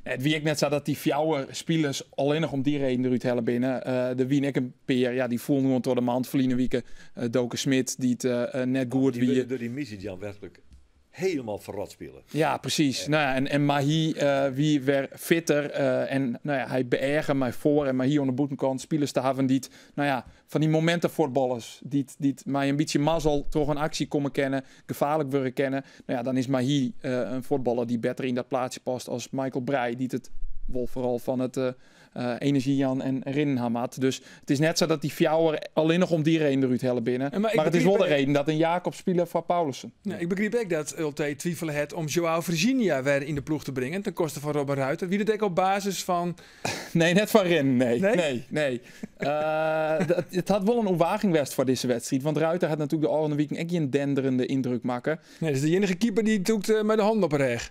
It wie ek net sa dat dy fjouwer spilers allinnich om dy reden derút helle binne. Der wiene ek in pear, ja, dy foelen gewoan troch de mand ferline wike. Doke Schmidt, dy't net goed Die wie. wurde door die Misidjan werkelijk helemaal verrot spelen. Ja, precies. Nou ja, en Mahi wie wer fitter. En nou ja, hy beëage mei Foor en Mahi oan de bûtenkant spilers te hawwen dy't, nou ja, fan dy momintefuotballers dy't mei in bytsje mazzel troch in aksje komme kinne, gefaarlik wurde kinne. Nou ja, dan is Mahi in fuotballer dy't better yn dat plaatsje past as Michael Breij, dy't it wol foaral fan it enerzjy jaan en rinnen ha moat. Dus it is net sa dat dy fjouwer allinnich om dy reden derút helle binne. Ja, maar ik Maar it is wol de begryp reden dat in Jacobs spile foar Paulissen. Ja, ik begryp ek dat Ultee twivele hat om João Virginia wer yn de ploech te bringen ten koste fan Robin Ruiter. Wie dat ek op basis fan... Nee, net fan rinnen, nee. Nee? Nee, nee. It hat wol in oerwaging west foar dizze wedstriid, want Ruiter hat natuerlik de ôfrûne wiken ek gjin denderende yndruk makke. Nee, dat is de iennige keeper dy't dûkt mei de hannen op 'e rêch.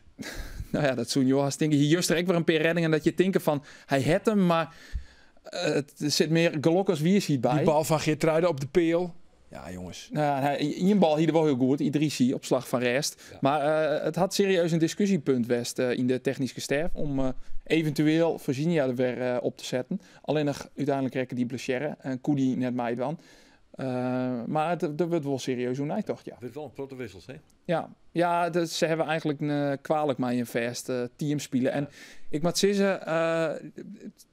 Nou ja, dat soene jo hast tinke. Hie juster ek wer in pear reddingen dat je tinke fan, hy hat him, mar it sit mear gelok as wiisheid by. Die bal fan Geertruida op de peal. Ja, jongens. Nou ja, ien bal hie er wol hiel goed, Idrissi op slach fan rêst. Mar it hat serieus in diskussypunt west yn de technyske stêf om eventueel Virginia der wer op te setten. Allinnich úteinlik rekke dy blessearre en koe dy net meidwaan. Mar der wurdt wol serieus oer neitocht, ja. Der wurdt wol in protte wissels, hè? Ja, ja, se hawwe eigentlik kwalik mei in fêst team spile. En ik moat sizze,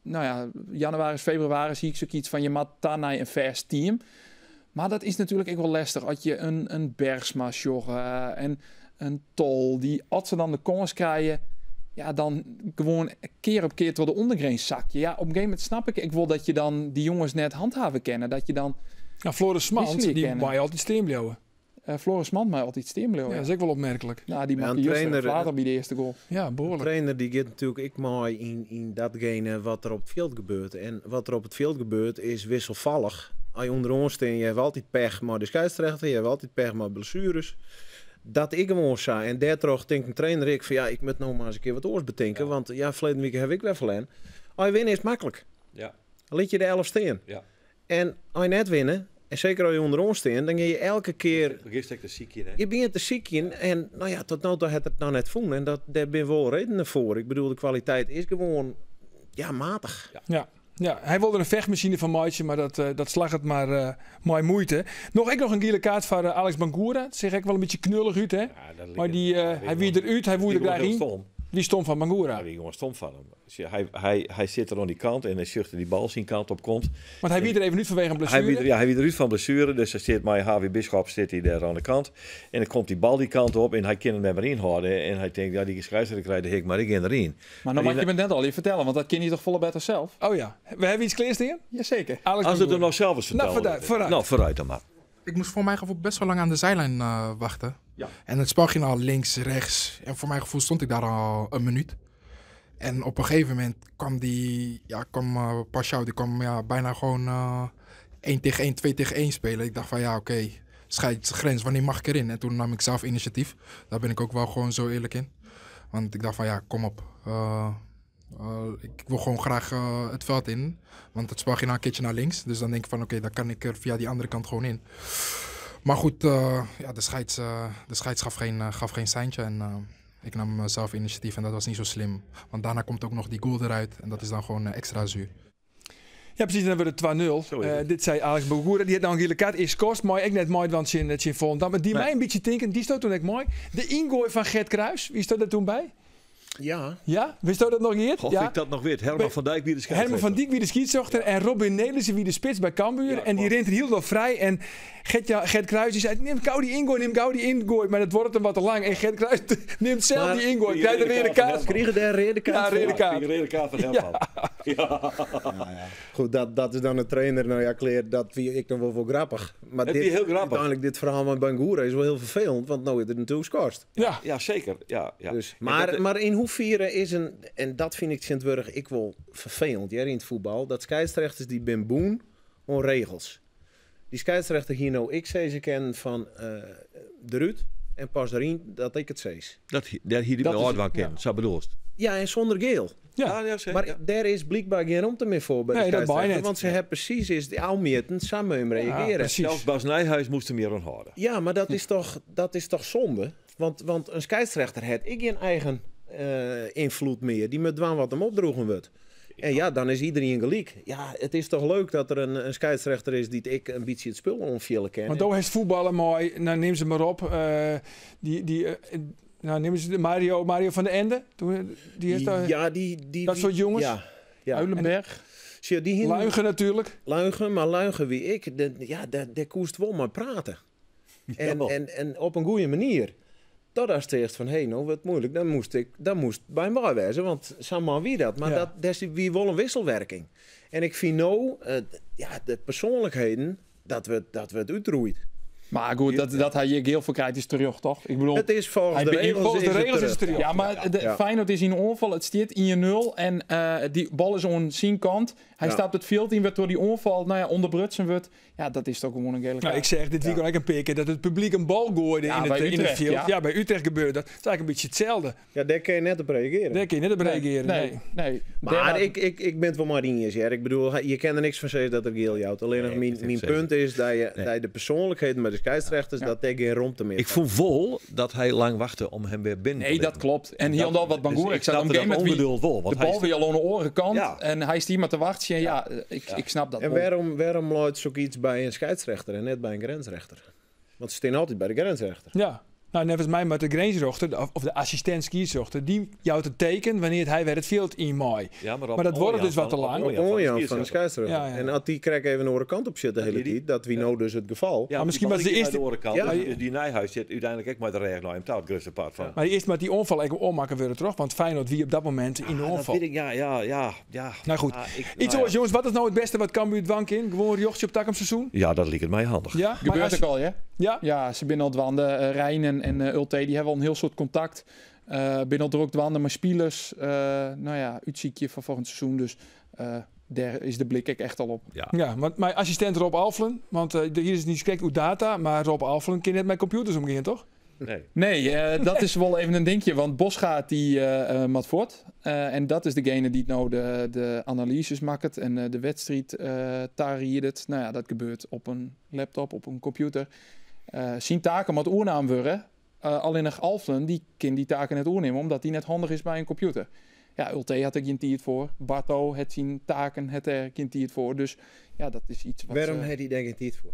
nou ja, jannewaris, febrewaris hie ik sokyts fan je moat ta nei in fêst team. Mar dat is natuerlik ek wol lestich as je in Bergsma sjogge en in Tol, dy as se dan de kâns krije, ja, dan gewoan kear op kear troch de ûndergrins sakje. Ja, op in gegeven momint snap ik ek wol dat je dan dy jonges net handhave kinne. Dat je dan Nou, Floris Smand, wisselje die kinne. mei altyd stean bliuwe. Floris Smand mei altyd stean bliuwe, Ja, ja. dat is ek wol opmerklik. Nou, die Ja, makke een juster trainer, een flater by de earste goal. Ja, behoarlik. De trainer die gaat natuurlijk ik mei in datgene wat er op het veld gebeurt. En wat er op het veld gebeurt is wisselvallig. Als je onderaan staat, je hebt altijd pech met de scheidsrechter, je hebt altijd pech met blessures. Dat ik gewoon zei. En daardoor denkt een trainer ik van ja, ik moet nog maar eens een keer wat oors bedenken. Want ja, verleden week heb ik weer verloren. Als je winnen is het makkelijk. Dan liet je de 11 staan. En als je net winnen, en zeker als je onderaan staat, dan ga je elke keer... Dan geef je te ziekje, hè? Je bent te ziekje en nou ja, tot nu toe had het nou net voelen. En daar ben wel redenen voor. Ik bedoel, de kwaliteit is gewoon, ja, matig. Ja. Ja, hij wilde een vechtmachine van Maatje, maar dat slag het maar mooi moeite. Nog, ik nog een gele kaart van Alex Bangura. Dat zeg ik wel een beetje knullig uit, hè? Ja, dat ligt Maar ja, dat hij ligt wie gewoon eruit, hij woerde die daar wordt heel in. stom. Die stom van Bangura. Ja, die jongen stom van hem. Dus ja, hij zit er aan die kant en hij zuchtte die bal zijn kant op komt. Want hij wie er even niet vanwege een blessure. Hij wie eruit van blessure, dus hij zit met Harvey Bisschop zit hij daar aan de kant. En dan komt die bal die kant op en hij kan hem net maar inhouden. En hij denkt, ja, die scheidsrechter krijgt de hik, maar ik ga erin. Maar dan En mag je me net al even vertellen, want dat ken je toch volle beter zelf? Oh ja, we hebben iets klaarstaan? Jazeker. Alex Als het Bangura. hem nou zelf eens Nou, vertellen. vooruit. Nou, vooruit dan maar. Ik moest voor mijn gevoel best wel lang aan de zijlijn wachten. En het spel ging al links, rechts. En voor mijn gevoel stond ik daar al een minuut. En op een gegeven moment kwam Paixão, die kwam, ja, bijna gewoon 1 tegen 1, 2 tegen 1 spelen. Ik dacht van ja, oké, scheidsgrens, wanneer mag ik erin? En toen nam ik zelf initiatief. Daar ben ik ook wel gewoon zo eerlijk in. Want ik dacht van ja, kom op. Ik wil gewoon graag het veld in. Want het spel ging nou een keertje naar links. Dus dan denk ik van oké, dan kan ik er via die andere kant gewoon in. Maar goed, ja, de scheids gaf geen seintje. En ik nam zelf initiatief en dat was niet zo slim. Want daarna komt ook nog die goal eruit. En dat is dan gewoon extra zuur. Ja, precies. Dan wordt het 2-0. Zo is het. Dit zei Alex Bangura. Die had nou een gele kaart. Is kost. Mooi. Ik net mooi, want het in Volendam. Maar die mij een beetje tinken, die stond toen echt mooi. De ingooi van Gert Kruis. Wie stond daar toen bij? Ja. Ja? Wist je dat nog, Geert? Of Ja. ik dat nog weet. Herman van Dijk wie de scheidsrechter. Herman van Dijk wie de scheidsrechter en Robin Nelissen wie de spits bij Cambuur. Ja, en die klopt. rent er heel nog vrij. En Gert Kruis die zei, neem gauw die ingooi, neem gauw die ingooi. Maar dat wordt hem wat te lang. En Gert Kruis neemt zelf Maar die ingooi. die Krijgt de rode rode kaart kaart. van Kregen daar rode kaart Ja, voor? rode kaart. Ja, rode kaart van Herman. Ja. Ja, ja. Goed, dat is dan de trainer. Nou ja, Kleer, dat vind ik nog wel voor grappig. Maar Heb je heel grappig. Uiteindelijk dit verhaal met Bangura is wel heel vervelend, want nou is het natuurlijk geschorst. Ja. Ja, zeker. Ja, ja. Dus, En dat- maar in hoeverre is een, en dat vind ik Sint-Wurg ik wel vervelend, ja, in het voetbal, dat scheidsrechters die ben boen om regels. Die scheidsrechter hier nou, ik zei ze kennen van de Ruud en pas erin dat ik het zees. Dat, daar hier die Dat is- oud van kennen, zo bedoelst. Ja, en zonder geel. Ja. Ja, ja, zeker. Maar ja. daar is blijkbaar geen ruimte meer voor bij de Nee, dat scheidsrechter, bijna. Want ze hebben precies is die Almeerten samen hem reageren. precies. Zelfs Bas Nijhuis moest er meer aan houden. Ja, maar dat is toch zonde? Want een scheidsrechter heeft ik geen eigen ynfloed mear. Dy moat dwaan wat him opdroegen wurdt. En ja, dan is iderien gelyk. Ja, it is toch leuk dat der in skeidsrechter is dy't ek in bytsje it spul oanfiele kin. Want do hast fuotballe mei, no nim se mar op, dy, dy, no nim se Mario, Mario van de Ende. Dy heeft daar, Ja, die, dat soort jonges. Ja. Uilenberg. Sjoch, dy hienen- Luigen natuurlijk. Luigen, mar Luigen wie ek, ja, dêr koest wol mei prate. En op in goede manier. Dat as earst fan, hé, no wurdt muoilik, dan moast ik, dan moast by my wêze, want sa'n man wie dat. Mar dat wie wol in wisselwerking. En ik fyn no, ja, de persoanlikheden, dat wurdt útroeid. Mar goed, dat hy hjir giel foar krijt is terjochte, toch? Ik bedoel, It is folgens Hy de beïnvloedt regels Folgens de is it regels is it terjocht. terjocht. Ja, mar de Feyenoord is yn oanfal. It stiet 1-0 en dy bal is oan syn kant. Hy stapt it fjild yn, wêrtroch dy oanfal, no ja, ûnderbrutsen wurdt. Ja, dat is toch gewoan in gele Nou, kaart. ik zeg dit weekend ek in pear kear dat it publyk in bal goaide Ja, by in het Utrecht, fjild. ja. Ja, by Utrecht gebeurde dat. It is eigentlik in bytsje itselde. Ja, dêr kinne je net op reagearje. Dêr kinne je net op reagearje, nee. Nee. Mar ik bin it wol mei dy iens, hear. Ik bedoel, je kinne der niks fan sizze dat er giel jout. Allinnich Nee, dat is myn zeker. punt is dat je de persoanlikheden by de skeidsrechters, dat dêr gjin romte mear Ik foar fûn wol dat hy lang wachte om him wer binnen te Nee, dat litten. klopt. En hielendal wat Bangura. Dus Ik ik zei, op een snapte gegeven dat moment ongeduld wol, want de bal hy wie al oan de oare kant. En hy stie mar te wachtsjen. Ja, ik snap dat En wol. wêrom leit soks by in skeidsrechter en net by in grinsrechter? Want se steane altyd by de grinsrechter. Ja. Nou, neffens my moat de grinsrjochter, of de assistint skiedsrjochter, dy jout it teken wannear't hy wer it fjild yn mei. Ja, mar op Mar dat wurdt dus oanjaan wat te fan- lang. op Op oanjaan oanjaan fan fan de de skeidsrjochter. Ja, ja. En as dy krekt even de oare kant op sit de hiele die- tiid, dat wie no dus it gefal. Ja, Maar miskien die was de bal earste gie nei de oare kant. Ja. Dus dy Nijhuis sit úteinlik ek mei de rêch nei him ta, it grutste part fan. Mar earst moat dy oanfal ek ôfmakke wurde, troch? Want Feyenoord wie op dat momint yn de Ah, dat oanfal. wit ik, ja. Nou goed. Ah, Iets nou ja. oars, jonges. Wat is no it bêste wat Cambuur dwaan kin? Gewoan rjochtsje op takom seizoen? Ja, dat liket my handich. Ja? Maar Gebeurt as- ek al, hè? Ja? Ja, se binne al dwaande. Reijnen en Ultee, dy hawwe al in hiel soad kontakt. Binne al drok dwaande mei spilers. No ja, útsykje foar folgjend seizoen. Dus dêr is de blik ek echt al op. Ja. Ja, want myn assistint Rob Alflen, want hjir is net krekt oer data, mar Rob Alflen kin net mei kompjûters omgean, toch? Nee. Nee, dat is wol even in dinkje, want Bosgaard dy moat fuort. En dat is degene dy't no de analyzes makket en de wedstriid tariedet. No ja, dat gebeurt op in laptop, op in kompjûter. Syn taken moatte oernaam wurde. Allinnich Alflen dy kin dy taken net oernimme, omdat dy net handich is by in kompjûter. Ja, Ultee hat der gjin tiid foar. Barto hat syn taken, hat dêr gjin tiid foar. Dus ja, dat is yts wat Wêrom ze hat hy dêr gjin tiid foar?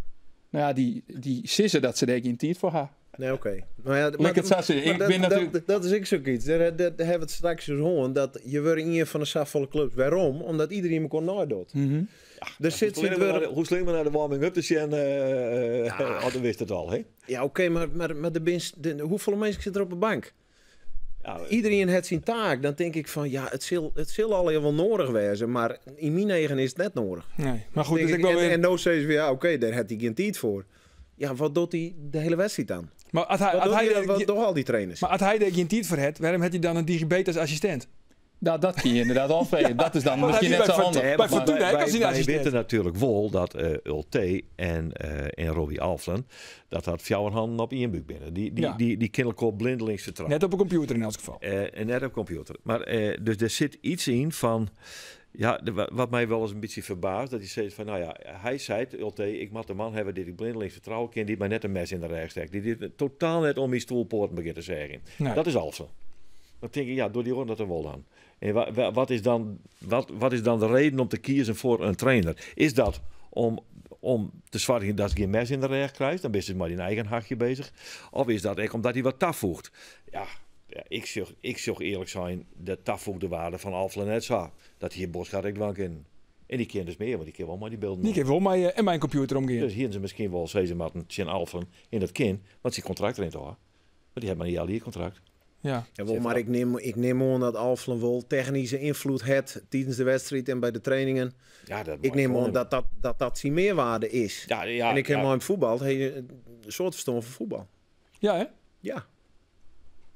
No ja, dy sizze dat se dêr gjin tiid foar ha. Nee, oké. No ja, Lit ik it sa sizze. mar Ik bin natuerlik dat is ek soks. Dêr hawwe we it straks dus hân, dat je wurde ien fan de safolle klups. Wêrom? Omdat iderien mekoar neidocht. Der sit Hoe syn wurk slim mar nei de warming-up te sjen, oh, dan wist it al, hè? Ja, oké, mar hoefolle minsken sitte der op de bank? Ja, Iderien hat syn taak. Dan tink ik fan, ja, it sil allegear wol nedich wêze, mar yn myn eagen is it net nedich. Nee, mar goed, Tink dus ik, ik wol wer en no sizze we, ja, oké, dêr hat hy gjin tiid foar. Ja, wat docht hy de hiele wedstriid dan? Mar as hy, Wat as docht hy hy, dêr wat dogge al dy trainers? mar as hy dêr gjin tiid foar hat, wêrom hat hy dan in digibet as assistint? No, dat kin je ynderdaad ôffreegje. Dat is dan Maar miskien hy net by sa handich. By Fortuna, ek as syn Wy assistint. witte natuerlik wol dat Ultee en Robbie Alflen, dat dat fjouwer hannen op ien búk binne. Dy kinne elkoar blindelings fertrouwe. Net op 'e kompjûter yn elts gefal. En net op kompjûter. Mar dus der sit yts yn fan, ja, wat my wolris in bytsje ferbaast, dat hy seit fan, no ja, hy seit, Ultee, ik moat de man hawwe dy't ik blindelings fertrouwe kin, dy't my net in mes yn de rêch stekt, dy't dit totaal net om myn stoelpoaten begjint te seagjen. Nee. Dat is Alflen. Dan tink ik, ja, docht dy oaren dat dan wol dan. En wat is dan de reden om te kiezen foar in trainer? Is dat om te soargjen dat gjin mes yn de rêch krijst? Dan bist dus mei dyn eigen hachje beuzich. Of is dat ek omdat hy wat tafoeget? Ja, ja, ik sjoch earlik sein de tafoegde wearde fan Alflen net sa. Dat hie Bosgaard ek dwaan kinnen. En dy kin dus mear, want dy kin wol mei dy bylden Dy kin wol mei en mei in kompjûter omgean. Dus hiene se miskien wol sizze moatten tsjin Alflen, en dat kin, want syn kontrakt rint ôf. Want dy hat mar in healjier kontrakt. Ja, wol, mar ik nim oan dat Alflen wol technyske ynfloed hat tidens de wedstriid en by de trainingen. Ja, dat Ik mei nim wol. oan dat dat syn mearwearde is. Ja, En ik ha ja. mei him fuotbald, hy in soad ferstân fan fuotbal. Ja, hè? Ja.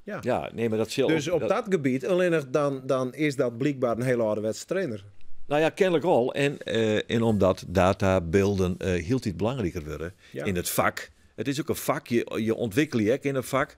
Ja. Ja, nee, mar dat sil Dus ook op dat dat gebiet, allinnich dan is dat blykber in hiele âlderwetske trainer. No ja, kenlik al. En omdat data, bylden hieltyd belangriker wurde yn it fak. It is ek in fak, je ûntwikkelje ek yn in fak.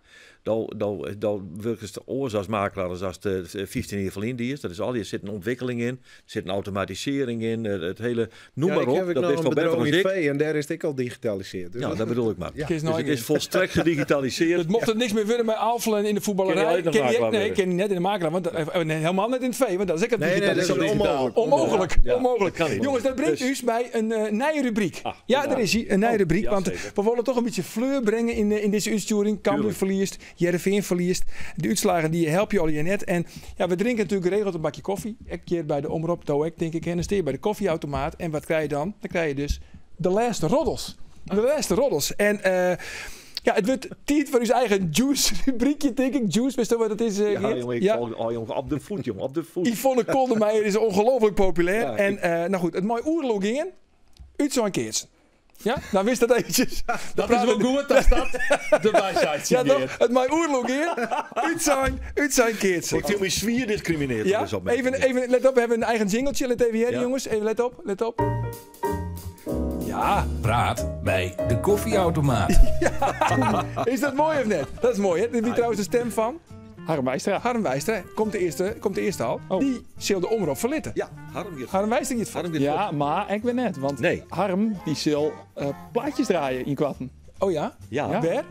Do wurkest oars as makelaar as ast 15 jier ferlyn diest. Dat is al, der sit in ûntwikkeling yn, der sit in automatisearring yn, it hiele, noem Ja, mar ik op. heb ik Dat nog is een toch better bedrijf dan in ik. V en daar is het ik al digitaliseerd. Dus Ja, dat bedoel ik maar. Ja. Kun je Dus het nou is volstrekt gedigitaliseerd. Het mocht het niks meer worden met afvallen in de Ken je voetballerij. alleen nog Ken je, makelaar nee, worden? ken je net in de makelaar. Want, nee, helemaal net in het V, want dat is ik het Nee, nee, dat is digitaliseerd. onmogelijk. Onmogelijk, Ja, onmogelijk. dat kan niet. Jongens, dat brengt Dus- u bij een nieuwe rubriek. Ah, Ja, daar is hij, een nieuwe Oh, rubriek. ja, Want zeker. we willen toch een beetje fleur brengen in deze uitsturing. Cambuur Tuurlijk. verliest, Heerenveen verliest. De uitslagen die help je al je net. En ja, we drinken natuurlijk geregeld een bakje koffie. Een keer bij de Omroep, Doek, denk ik. En dan steer je bij de koffieautomaat. En wat krijg je dan? Dan krijg je dus de laatste roddels. De laatste roddels. En ja, het wordt tijd voor uw eigen juice-rubriekje, denk ik. Juice, wist je wat het is, Ja, Geert? jongen, ik volg- oh, jongen, op de voet, jongen, op de voet. Yvonne Koldermeijer is ongelooflijk populair. Ja, en nou goed, het mooie oerlook in. Uit zo'n keertje. Ja, nou wist dat eventjes. Dat is wel goed dat dat de wijsheid Ja, toch? Het mooie oerlook in. Uit zijn keertje. Ik voel me zwier discrimineerd. Ja, dus op mij. even, let op, we hebben een eigen jingletje. Let even hier, Ja. jongens. Even let op, let op. Ja, Praat bij de koffieautomaat. is dat mooi of net? Dat is mooi, hè? Dit is trouwens de stem van Harm Wijstra. Harm Wijstra. Komt de eerste al. Oh. Die zal de omroep verlitten. Ja, Harm gaat Harm Wijstra niet voor. Harm gaat Ja, maar ik weet net, want Nee. Harm die zal plaatjes draaien in Kwatten. Oh ja? Ja. Ja. Waar?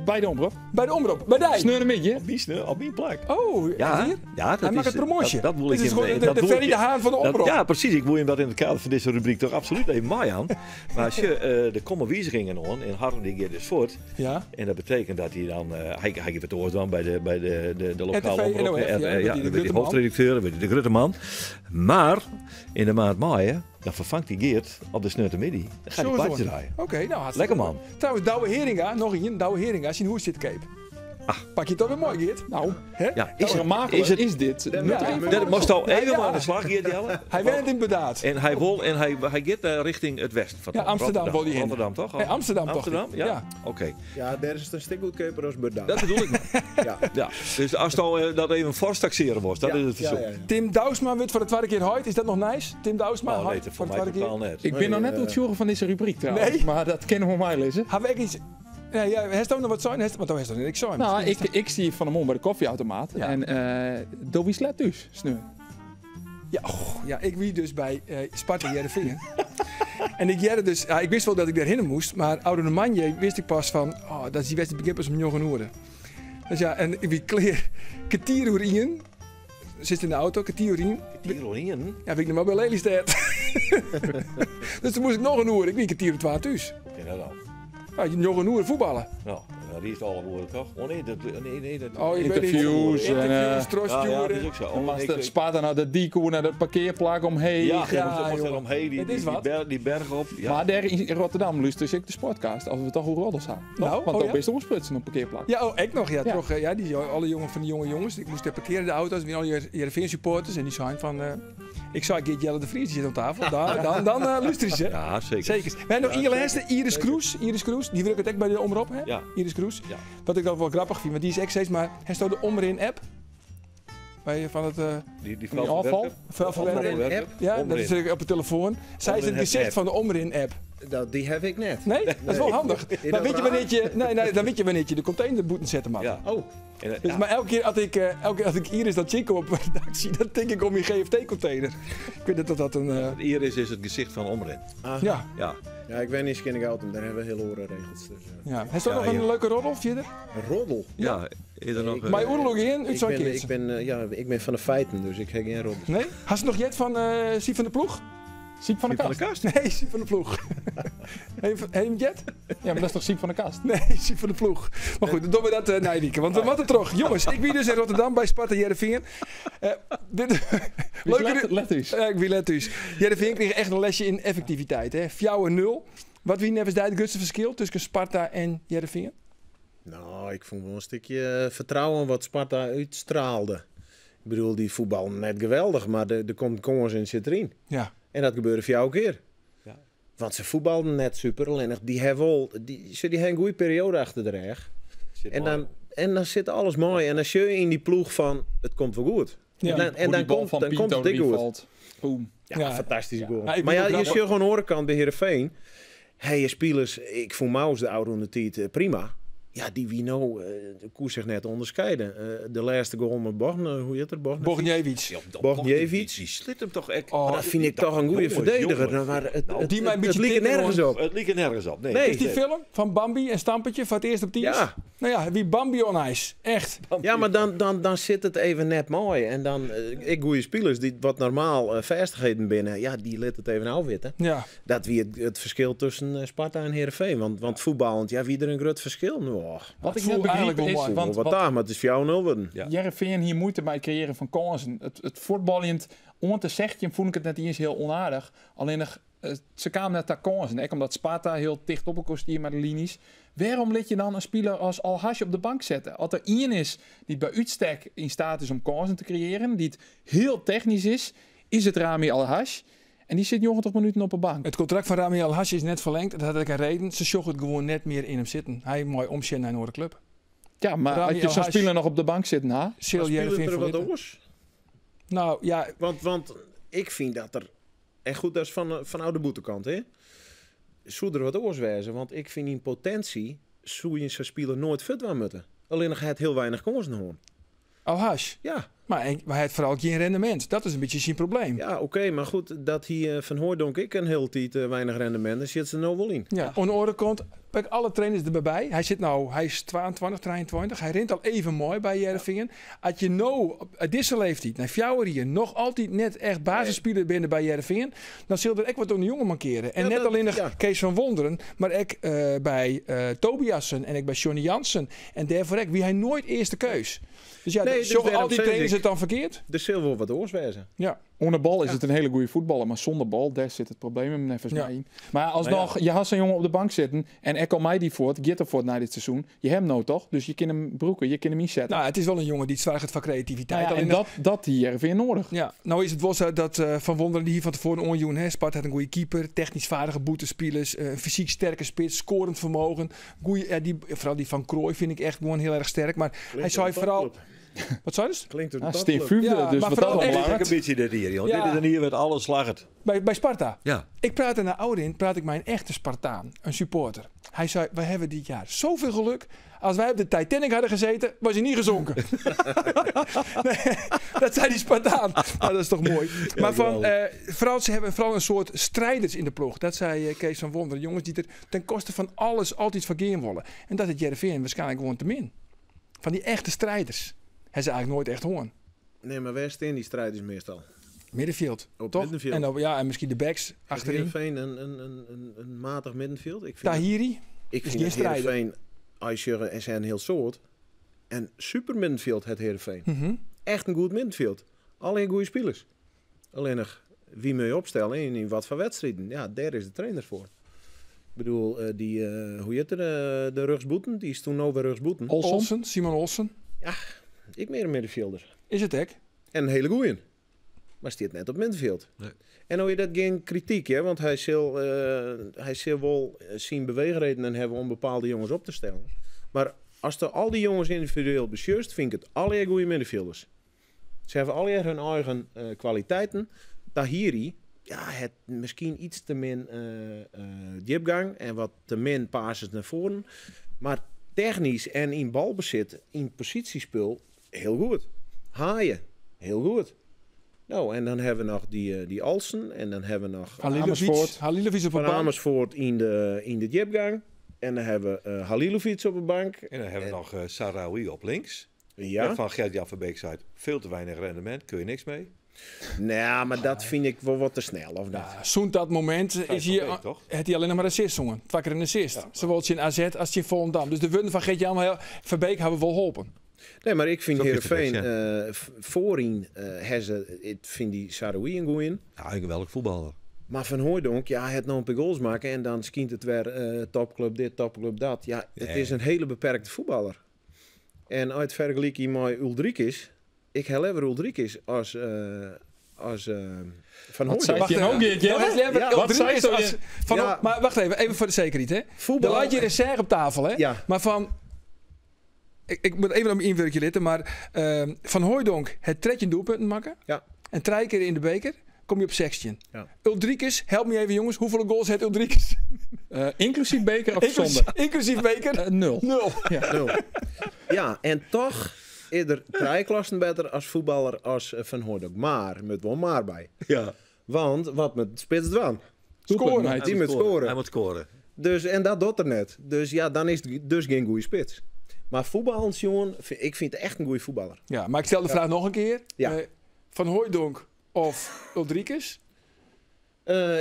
Bij de omroep. Bij de omroep. Bij Dij. Sneur een beetje. Op op mijn plek. Oh, Ja, hier? ja, dat Hij is, maakt het promotie. Dat, dat wil Dit ik is hem- gewoon de, dat de wil Ferry ik- de Haan van de dat- omroep. ja, precies. Ik wil hem dat in het kader van deze rubriek toch absoluut even mooi aan. Maar als je, er komen wijzigingen aan en Harm die gaat dus voort. Ja. En dat betekent dat hij dan, hij geeft het oor dan bij de lokale RTV, omroep. NOF, ja, ja, dan wordt hij de dan wordt hij Grutteman. hoofdredacteur, dan wordt hij de Grutteman. Maar in de maand mei, hè, dan vervangt hij Geert op de Snurtemiddy. Dan gaat hij Zo is plaatjes het. draaien. Oké, nou hartstikke Lekker man. Trouwens, Douwe Heringa, nog een, Douwe Heringa, zien hoe zit Cape. Pak je het toch weer mooi, Geert? Nou, Hè? Ja, is, is het, het, is, is dit nuttig Ja. dat moest al even Ja. aan de slag, Geert Jelle. Hij werkt in Bedaad. En hij wil en hij gaat richting het westen van Ja, Amsterdam wil hij heen. Rotterdam toch? Nee, Amsterdam toch? Amsterdam, ja. Ja. Oké, Ja, daar is het een stuk goedkoper als Breda. dat bedoel ik maar. Ja. Ja. Dus als het dat even fors taxeren was, dat Ja, is het verzoek. ja, ja, ja. Tim Douwsma wordt voor de tweede keer huid. Is dat nog nice? Tim Douwsma, Nou, nee, huid dat voor voor de mij tweede keer. totaal net. Ik ben nog net Nee, ontjoren van deze rubriek trouwens. Nee. Maar dat kennen we mij lezen. Hebben we echt iets... Nee, ja, heeft ook nog wat zijn? Want dan heeft er niks zijn. Nou, ik zie Van de Mom bij de koffieautomaat. Ja. En Dobie slept dus, sneu. Ja, oh, ja, ik wie dus bij Sparta Heerenveen. En ik jerde dus, ja, ik wist wel dat ik daarheen moest, maar oude de manje wist ik pas van, oh, dat is die wedstrijd begint pas om 9 uur. Dus ja, en ik wie kleer, kwartier uur in, zit in de auto, kwartier uur in, Tirolien? ja, ben ik nog maar bij Lelystad. Dus toen moest ik nog een uur, ik wie kwartier uur 12 thuis. Ken dat al. Ja, nog een uur voetballen. Nou, die is het alle woorden toch? Oh nee, dat, nee, nee, dat, Oh, ik weet niet. Interviews en, Interviews, ja, ja, dat is troststuren. ook zo. Dan Oh, was ik- de Sparta naar de Diekoe, naar de parkeerplak omheen. Ja, Ja, ja, joh. omheen, Het is wat. die berg op. Ja. Maar daar in Rotterdam luister ik de sportcast, als we toch hoe roddels hadden. Toch? Nou, Want oh ook ja. best omsprutsen op parkeerplak. Ja, oh, ik nog. Ja, Ja. Toch, ja, die, alle jongen van die jonge jongens. Ik moest daar parkeren de auto's. Weer alle Heerenveen supporters. En die zijn van... ik zag Geert Jelle de Vries, die zit aan tafel. Daar, dan luister je ze. Ja, zeker. Zeker. We hebben nog Iris, Iris Kroes. Iris Kroes, die werkt ook bij de Omroep, hè? Ja. Iris Kroes. Ja. Wat ik dan wel grappig vind, want die is echt steeds maar... Hij staat de Omrin-app. Bij, van het Die Die afval? vuilverwerker. App? Ja, dat is op de telefoon. Zij is het Omrin gezicht app. van de Omrin-app. Dat, die heb ik net. Nee? Dat is wel handig. Is Dan dat weet je raar? wanneer je, nee, dan weet je wanneer je de containerboeten zetten mag. Ja. Oh, En, Dus ja. maar elke keer als ik, elke keer als ik Iris dat chinko op de redactie, dan denk ik om je GFT-container. Ik weet dat dat een... Iris is het gezicht van Omrin. ja, Ja. ja, ik weet niet eens ik auto, daar hebben we heel oren regels. Dus, ja. Heeft er Ja, nog een ja. leuke roddel verder? Roddel. Ja, is er nog... Maar oorlog in, uit Ik zo'n ben, keertje. ik, ben, ja, ik ben van de feiten, dus ik heb geen roddel. Nee? Had ze nog jet van Siep van de Ploeg? Ziek van de Van de kast. kast? Nee, Siep van de Ploeg. Heeft hem jet? Ja, maar dat is toch ziek van de kast? Nee, Siep van de Ploeg. Maar goed, dan doen we dat na Wieke. Want we moeten terug. Jongens, ik ben dus in Rotterdam bij Sparta Heerenveen. Dit, Wie leuke let, let eens. Ja, ik wie let dus. Heerenveen kreeg echt een lesje in effectiviteit. Hè. Fjouwen 0. Wat wie nevens daar het grootste verschil tussen Sparta en Heerenveen? Nou, ik vond wel een stukje vertrouwen wat Sparta uitstraalde. Ik bedoel, die voetbal net geweldig, maar er komt kans en zit erin. Ja. En dat gebeurde voor jou ook keer. Ja. Want ze voetbalden net super, alleen die hebben wel, die hebben een goede periode achter de rug. Zit En mooi. dan, en dan zit alles mooi. En dan zie je in die ploeg van, het komt wel goed. Ja. En dan, Hoe en die dan bal komt, van dan Pinto komt het dik erin goed. valt. Boom. Ja, Ja. fantastische goal. Ja, ik maar ja, bedoel, je dat- ziet gewoon de kant bij Heerenveen. Hey, je spelers, ik voel Maus de oude tijd prima. Ja, die wie nou, de koers zich net onderscheiden. De laatste goal met Bogn, hoe heet er? Bogn? Bogniewicz. Bogniewicz. Die slit hem toch echt. Oh, Maar dat vind ik toch een goede Jongens, verdediger. jongens. Maar het, Nou, het, die mij een het, het beetje liep er tikken, nergens op. Het liep er nergens op. Nee, Nee. Is die film van Bambi en Stampertje voor het eerst op 10? Ja. Nou ja, wie Bambi on ice. Echt. Ja, maar dan zit het even net mooi. En dan, ik goede spelers die wat normaal vestigheden binnen, ja, die liet het even afwitten. Ja. Dat wie het verschil tussen Sparta en Heerenveen. Want voetballend, ja, wie er een groot verschil? Nou, oh, Wat ik voel net begreep eigenlijk wel is, mooi. want, wat want daar, maar het is voor jou 0 worden. Ja. Heerenveen hier moeite bij het creëren van kansen. Het voetballend, om te zeggen, vond ik het net eens heel onaardig. Alleen nog, ze kwamen net daar kansen. Ook omdat Sparta heel dicht op elkaar stier met de linies. Waarom liet je dan een speler als Al-Hash op de bank zetten? Als er één is die bij uitstek in staat is om kansen te creëren, die het heel technisch is, is het Rami Al-Hash. En die zit 90 minuten op de bank. Het contract van Rami Al-Hash is net verlengd. Dat had ik een reden. Ze zochten het gewoon net meer in hem zitten. Hij mooi omzien naar een club. Ja, maar Rami als je zo'n Al-Hash. speler nog op de bank zit, na. Sil Maar speelt Heerenveen er wat verlitten. oors? Nou ja, Want ik vind dat er... En goed, dat is van oude boetekant, hè? Zou er wat oors wezen? Want ik vind in potentie... zou je zo'n speler nooit fut waan moeten. Alleen nog het heel weinig kansen hoor. Al-Hash. Ja, Maar hij heeft vooral geen rendement. Dat is een beetje zijn probleem. ja oké, maar goed, dat hier Van Hooijdonk ik een heel tijd weinig rendement, daar zit ze nou wel in. Ja, aan de andere kant, pak alle trainers erbij. Hij zit nou, hij is 22, 23. Hij rent al even mooi bij Heerenveen. Als je nou, op deze leeftijd, naar fjouwer hier, nog altijd net echt basisspeler binnen bij Heerenveen, dan zal er echt wat aan de jongen mankeren. En Ja, net dat- alleen nog ja. Kees van Wonderen, maar ook bij Tobiassen en ik bij Johnny Jansen. En daarvoor ook, wie hij nooit eerste keus. Dus ja, Nee, dus zorgen daarom al die zeg trainers ik- het dan verkeerd? Er zal wel wat oors wezen. Ja. Onder bal is het een hele goede voetballer, maar zonder bal, daar zit het probleem hem even Ja. mij in. Maar alsnog, je had zo'n jongen op de bank zitten en Ekko mij die voort, Gitter voort na dit seizoen. Je hebt hem nou toch? Dus je kan hem broeken, je kan hem inzetten. Nou, het is wel een jongen die het zwaar gaat van creativiteit. Nou ja, Alleen en dat hier weer nodig. Ja, nou is het wel zo dat Van Wonderen die hier van tevoren onjoen, hè, Sparta had een goede keeper, technisch vaardige boetespelers, fysiek sterke spits, scorend vermogen. Goeie, ja, die, vooral die van Krooi vind ik echt gewoon heel erg sterk. Maar hij zei als een vooral... topclub. Wat zei dus? Klinkt een Ah, topclub. Steen Vuurde, Ja, dus maar wat vooral dat echt- Dit is allemaal ook een beetje dit hier, joh. Ja. Dit is een hier met alles slaggend. Bij Sparta. Ja. Ik praat er naar Oudin, praat ik met een echte Spartaan, een supporter. Hij zei, wij hebben dit jaar zoveel geluk. Als wij op de Titanic hadden gezeten, was hij niet gezonken. Nee, dat zei die Spartaan. Nou, dat is toch mooi. Maar van, vooral, ze hebben vooral een soort strijders in de ploeg. Dat zei Kees van Wonderen. Jongens die er ten koste van alles altijd van gaan willen. En dat is Heerenveen waarschijnlijk gewoon te min. Van die echte strijders. Hij is eigenlijk nooit echt hoorn. Nee, maar waar staan die strijders meestal? Middenveld, Op toch? middenveld. En, dan, ja, en misschien de backs achterin. Heerenveen een matig middenveld. Ik vind Tahiri. Ik Is vind geen het strijder. Heerenveen, als je en zijn heel soort, en super middenveld het Heerenveen. Echt een goed middenveld. Alleen goede spelers. Alleen nog wie moet je opstellen en in wat voor wedstrijden. Ja, daar is de trainer voor. Ik bedoel, die, hoe heet er, de rugsboeten? Die is toen over rugsboeten. Olsson. Olsen, Simon Olsen. Ik meer een middenvelder. Is het ek? En een hele goeie. Maar stiet net op middenveld. Nee. En hoe je dat geen kritiek, hè? Want hij zal wel zien beweegredenen hebben om bepaalde jongens op te stellen. Maar als er al die jongens individueel bestuurt, vind ik het alle goede middenvelders. Ze hebben alle hun eigen kwaliteiten. Tahiri, ja, het misschien iets te min diepgang en wat te min passes naar voren. Maar technisch en in balbezit, in positiespul, heel goed. Haaien, heel goed. Nou, en dan hebben we nog die Alsen en dan hebben we nog Halilovic. Amersfoort. Halilovic op de Van bank. Amersfoort in de diepgang. En dan hebben we Halilovic op de bank. En dan hebben we nog Sarawi op links. Ja. Van Gert-Jan Verbeek zei, veel te weinig rendement, kun je niks mee. Nou, maar dat vind ik wel wat te snel, of niet? Ja, zo'n dat moment is hier, van Beek, toch? het hij alleen nog maar assist zongen. Twee keer een assist. Zowel in AZ als in Volendam. Dus de wunden van Gert-Jan Verbeek hebben wel geholpen. Nee, maar ik vind Zo is het Heerenveen best, voorin hebben ik vind die Saroui een goeie. Ja, een geweldig voetballer. Maar Van Hooijdonk, ja, het nou een paar goals maken en dan schijnt het weer topclub dit, topclub dat. Ja, het Nee. is een hele beperkte voetballer. En uit vergelijking met Uldrikis, ik heb liever Uldrikis als Van Wat Hooijdonk. zei je nou, Geert? Ja, Ja, wat zei je als, van, Ja. Maar wacht even, even voor de zekerheid. Hè. Voetbal. Er laat je een serre op tafel, hè? Ja. Maar van... Ik moet even om inwerkje litten, maar Van Hooijdonk het tredje doelpunten maken. Ja. En drie keer in de beker. Kom je op 16. Ja. Uldrikis, help me even jongens. Hoeveel goals heeft Uldrikis? Inclusief beker of zonder? Inclusief beker? 0. 0. Ja. 0. Ja, en toch is er drie klassen beter als voetballer als Van Hooijdonk. Maar, met wel maar bij. Ja. Want wat met spits dwan? Scoren. Die moet scoren. Hij moet scoren. Dus, en dat doet er net. Dus ja, dan is het dus geen goede spits. Maar voetballend, jongen, ik vind het echt een goede voetballer. Ja, maar ik stel de vraag nog een keer. Ja. Van Hooijdonk of Uldrikis?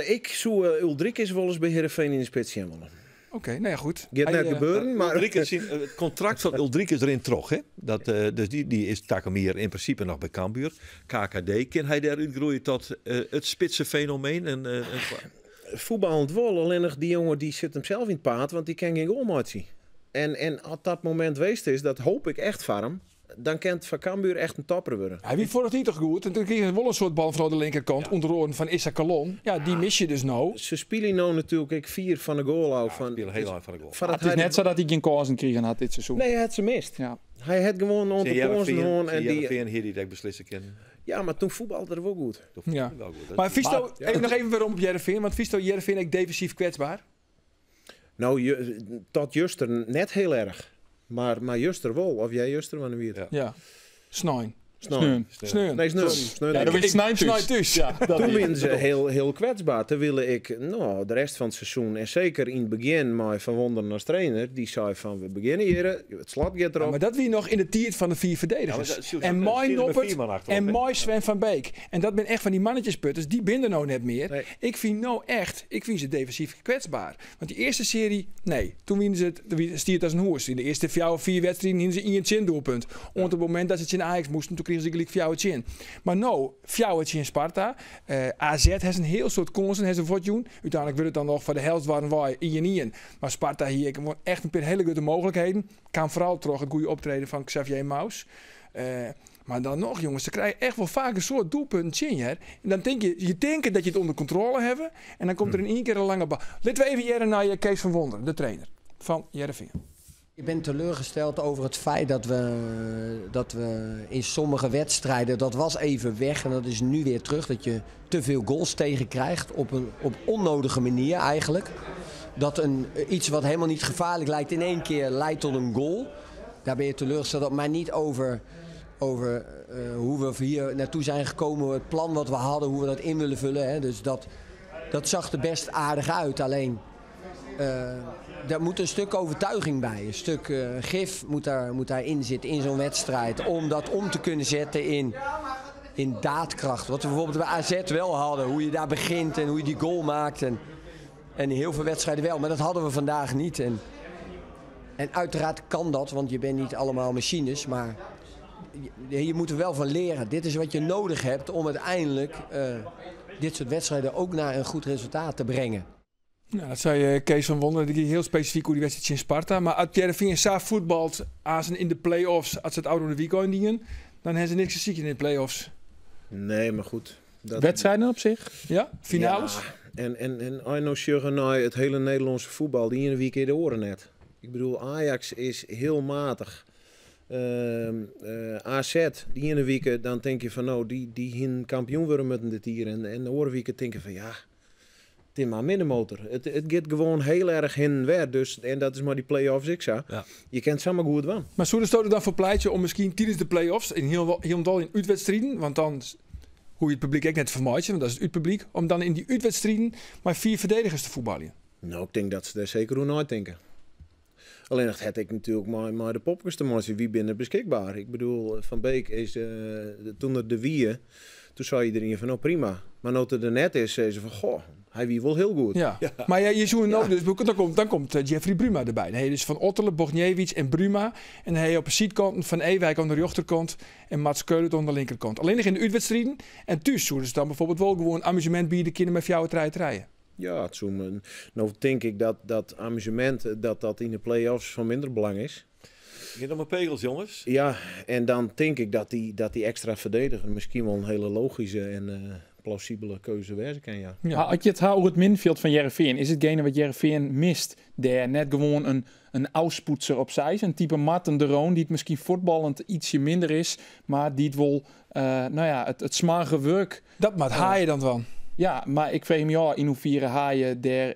Ik zou Uldrikis wel eens bij Heerenveen in de spits zien willen. Oké, nou ja, goed. Gaat net gebeuren, maar... Uldrikis, het contract van Uldrikis erin terug, hè? Dat, dus die is Takamir in principe nog bij Cambuur. KKD, kan hij daar uitgroeien tot het spitse fenomeen? En voetballend wel, alleen nog die jongen die zit hem zelf in het paad, want die kan geen goal maken. En als dat moment geweest is, dat hoop ik echt van hem, dan kent Van Cambuur echt een topper worden. Hij wie vorig niet toch goed? En toen kreeg hij wel een soort bal van de linkerkant, onder oren van Issa Kallon. Ja, die mis je dus nou. Ze spelen nou natuurlijk ik 4 van de goal af. Van, spelen heel hard van de goal. Van het is net zo dat hij geen kansen kregen had dit seizoen. Nee, hij had ze mist. Ja. Hij had gewoon onder de kansen gewoon. En die hier die dat beslissen kunnen. Ja, maar toen voetbalde er wel goed. Ja. Wel goed. Maar Visto, even nog even weer om op Heerenveen, want Visto Heerenveen ook defensief kwetsbaar. Nou, tot Juster net heel erg. Maar Juster wel. Of jij Juster, wanneer wie het? Ja. Ja. Sneun. Sneun. Sneun. Nee, Sneun. Sneun. Ja, dan is Snijn thuis. Ja, dat toen ben ze heel, heel kwetsbaar. Terwijl ik nou, de rest van het seizoen, en zeker in het begin, maar Van Wonderen als trainer, die zei van we beginnen hier, het slot gaat erop. Ja, maar dat wie nog in de tiert van de 4 verdedigers. Ja, en mooi Noppert en mooi Sven van Beek. En dat ben echt van die mannetjesputters, die binden nou net meer. Nee. Ik vind nou echt, ik vind ze defensief kwetsbaar. Want die eerste serie, nee, toen winnen ze het, toen stiert als een hoers. In de eerste 4 wedstrijden hielden ze in het doelpunt. Want op het moment dat ze het in Ajax moesten, toen kregen ze gelijk fjouwertje in. Maar nou, fjouwertje in Sparta. AZ heeft een heel soort kansen, heeft een fortune. Uiteindelijk wordt het dan nog voor de helft waren wij 1-1. Maar Sparta hier gewoon echt een paar hele grote mogelijkheden. Kan vooral terug het goede optreden van Xavier Maus. Maar dan nog, jongens, ze krijgen echt wel vaak een soort doelpunt in, hè. En dan denk je, je denkt dat je het onder controle hebt. En dan komt er in één keer een lange bal. Laten we even jaren naar Kees van Wonderen, de trainer van Heerenveen. Ik ben teleurgesteld over het feit dat we in sommige wedstrijden, dat was even weg en dat is nu weer terug, dat je te veel goals tegenkrijgt op een op onnodige manier eigenlijk. Dat iets wat helemaal niet gevaarlijk lijkt in één keer leidt tot een goal. Daar ben je teleurgesteld op, maar niet over hoe we hier naartoe zijn gekomen, het plan wat we hadden, hoe we dat in willen vullen. Hè. Dus dat zag er best aardig uit, alleen... daar moet een stuk overtuiging bij. Een stuk gif moet daarin zitten in zo'n wedstrijd. Om dat om te kunnen zetten in daadkracht. Wat we bijvoorbeeld bij AZ wel hadden. Hoe je daar begint en hoe je die goal maakt. En heel veel wedstrijden wel. Maar dat hadden we vandaag niet. En uiteraard kan dat, want je bent niet allemaal machines. Maar je moet er wel van leren. Dit is wat je nodig hebt om uiteindelijk dit soort wedstrijden ook naar een goed resultaat te brengen. Nou, dat zei Kees van Wonderen, die heel specifiek hoe die wedstrijd in Sparta. Maar als Heerenveen zo voetbalt als in de play-offs, als ze het oude de weekend dingen, dan hebben ze niks te zien in de play-offs. Nee, maar goed. Wedstrijden op zich? Ja, finales. Ja, en Arno Sjuggenai, het hele Nederlandse voetbal, die in een week in de oren net. Ik bedoel, Ajax is heel matig. AZ, die in een week, dan denk je van nou, die hin kampioen worden met dit hier. En de oren denken van ja... Het is maar middenmotor. Het gaat gewoon heel erg heen en weer. Dus, en dat is maar die play-offs, ik zei. Ja. Je kent samen goed wel. Maar zullen ze er dan voor pleitje om misschien tijdens de play-offs, in heel in uitwedstrijden, want dan hoe je het publiek ook net vermijdt, want dat is het uitpubliek, om dan in die uitwedstrijden maar 4 verdedigers te voetballen? Nou, ik denk dat ze daar zeker hoe nooit denken. Alleen dat had ik natuurlijk maar de popkes te maken. Wie binnen beschikbaar? Ik bedoel, Van Beek is toen er de wie, toen zei iedereen van nou prima. Maar nou er net is, zei ze van goh, hij wie wel heel goed. Ja. Maar ja, je zoekt nou, dus dan komt Jeffrey Bruma erbij. Dan heb je dus Van Ottelen, Bogniewicz en Bruma. En dan heb je op de zijkant Van Ewijk aan de rechterkant en Mats Keulen aan de linkerkant. Alleen nog in de uitwedstrijden. En thuis zoeken ze dan bijvoorbeeld wel gewoon amusement bieden, kinderen met jou het rijden. Ja, het zoeken. Nou denk ik dat amusement dat in de play-offs van minder belang is. Gean om 'e pegels, jonges. Ja, en dan tink ik dat die extra verdediger miskien wol in hiele logyske en plausibele keuze wêze kin, ja. Ja. As je it ha oer it middenfjild fan Hearrenfean, is itgene wat Hearrenfean mist dêr net gewoan in ôfspoetser op seis? In type Marten de Roon, dy't miskien fuotballend ietsje minder is, mar dy't wol, nou ja, it smoarge wurk. Dat moat Haye dan dwaan. Ja, mar ik freegje my ôf yn hoefiere Haye dêr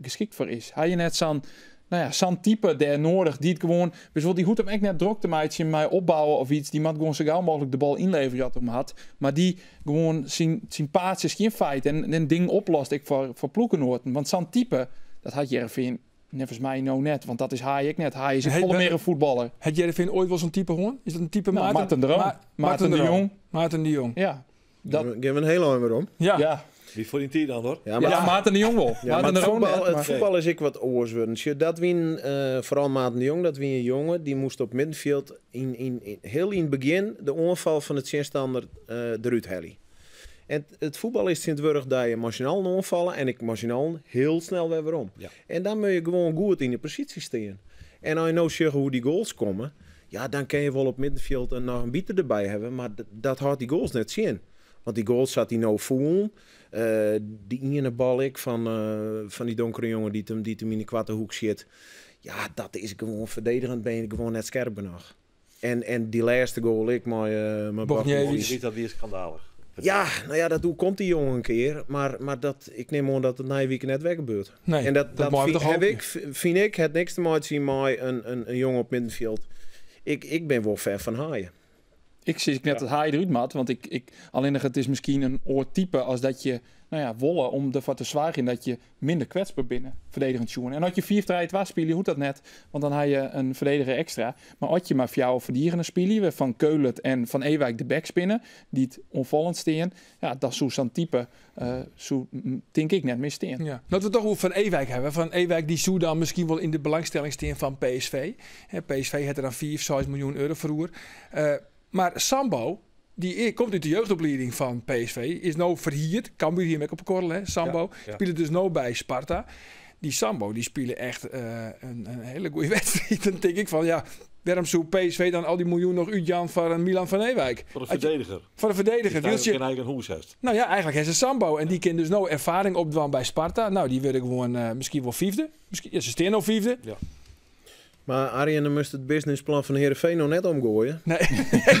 geskikt foar is. Ha je net sa'n, nou ja, sa'n type dêr noadich dy't gewoan, dus wol dy hoecht him ek net drok te meitsjen mei opbouwen of iets, dy moat gewoan sa gau mooglik de bal ynleverje at er him hat, mar dy gewoan syn paadsje skjin feit en dingen oplost ek foar ploechgenoaten. Want sa'n type, dat hat Hearrenfean neffens my no net, want dat is Haye ek net. Haye is ek folle mear in fuotballer. Hat Hearrenfean oait wol sa'n type hân? Is dat in type Nou, Maarten? Maarten de Roon. Maarten Maarten de de Roon. Jong. Maarten de Jong. Ja. Dat Gean we in hiel ein werom. Ja. Ja. Wie foar dyn tiid dan, hoor. Ja, maar Ja, Maarten de Jong wol. Ja, Maarten maar de Roon net, het maar voetbal is ek wat oars wurden. Sjoch, dat wien foaral Maarten de Jong, dat wie in jonge, dy moast op middenfjild hiel yn it begjin de oanfal fan de tsjinstanner derút helje. En it voetbal is tsjintwurdich dat je masinaal oanfalle en ik masinaal hiel snel wer werom. En dan moet je gewoan goed yn de posysje stean. En as je no sjogge hoe dy goals komme, ja, dan kin je wol op middenfjild noch in biter derby hawwe, mar dat hâldt dy goals net tsjin. Want die goals zat hij nou voelen. Die ene bal ik van die donkere jongen die hem in de kwarte hoek zit. Ja, dat is gewoon verdedigend, ben je gewoon net scherp genoeg. En die laatste goal ik met Bochniewicz. Bochniewicz. Dat is schandalig. Ja, nou ja, dat hoe komt die jongen een keer. Maar ik neem aan dat het na je week net weg gebeurt. Nee, en dat dat mag je toch heb hopen. ik, vind ik, het niks te maken met een jongen op middenveld. Ik ben wel ver van Haye. Ik zie net dat Haye eruit mat, want alleen nog het is misschien een oortype als dat je, nou ja, wolle om ervoor te zwagen dat je minder kwetsbaar binnen verdedigend zoen. En als je 4-3-2 spelen, hoe dat net, want dan heb je een verdediger extra. Maar als je maar voor jou verdedigende spelen, we van Keulen en van Ewijk de back spinnen, die het onvallend steen, ja, dat is zo'n type, zo denk ik net meer steen. Ja. Dat we toch hoe Van Ewijk hebben. Van Ewijk die zou dan misschien wel in de belangstelling steen van PSV. Hè, PSV had er dan 4, 6 miljoen euro verroer. Maar Sambo, die komt uit de jeugdopleiding van PSV, is nou verhierd. Cambuur hier met op korrel, hè, Sambo. Speelt dus nou bij Sparta. Die Sambo, die spelen echt een hele goede wedstrijd. Dan denk ik van, ja, waarom zou PSV dan al die miljoen nog uitjaan voor een Milan van Ewijk? Voor een Had je verdediger. Voor een verdediger. Die Wilt je geen eigen hoes heeft. Nou ja, eigenlijk is het Sambo. En die kan dus nou ervaring opdwan bij Sparta. Nou, die worden gewoon misschien wel vijfde. Misschien, ja, ze staan al vijfde. Maar Arjen, dan moest het businessplan van Heerenveen nog net omgooien. Nee,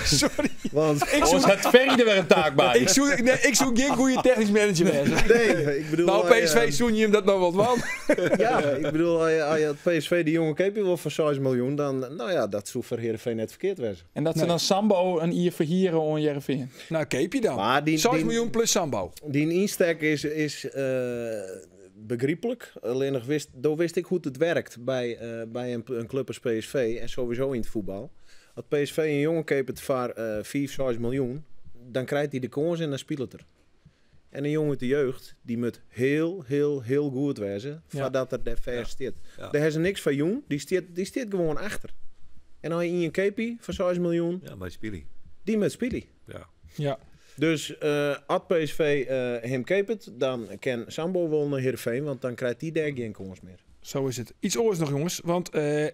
sorry. Want Ik zoek Anders had Ferry er weer een taak bij. Ik zoek geen goede technisch manager meer. Nee, ik bedoel, Nou, PSV zoen je hem dat nog wat van. Ja, ik bedoel, als je het PSV die jonge keepje wil voor 6 miljoen, dan, nou ja, dat zou voor Heerenveen net verkeerd wezen. En dat ze Nee. dan Sambo een ier verhieren om Heerenveen. Nou, keepje dan. Maar 6 miljoen plus Sambo. Die instek is begrijpelijk. Alleen nog wist, daar wist ik hoe het werkt bij een club als PSV en sowieso in het voetbal. Als PSV een jongen keept voor 4, 6 miljoen, dan krijgt hij de kans en dan speelt het er. En een jongen uit de jeugd, die moet heel, heel, heel goed wezen, voordat er daar ver zit. Daar hebben ze niks van jong, die zit gewoon achter. En als je in een keepie voor 6 miljoen, Ja, maar die speelt hij. die moet spelen. Dus als PSV hem keepert, dan kan Sambo wel naar Heerenveen, want dan krijgt hij daar geen kans meer. Zo is het. Iets oors nog, jongens, want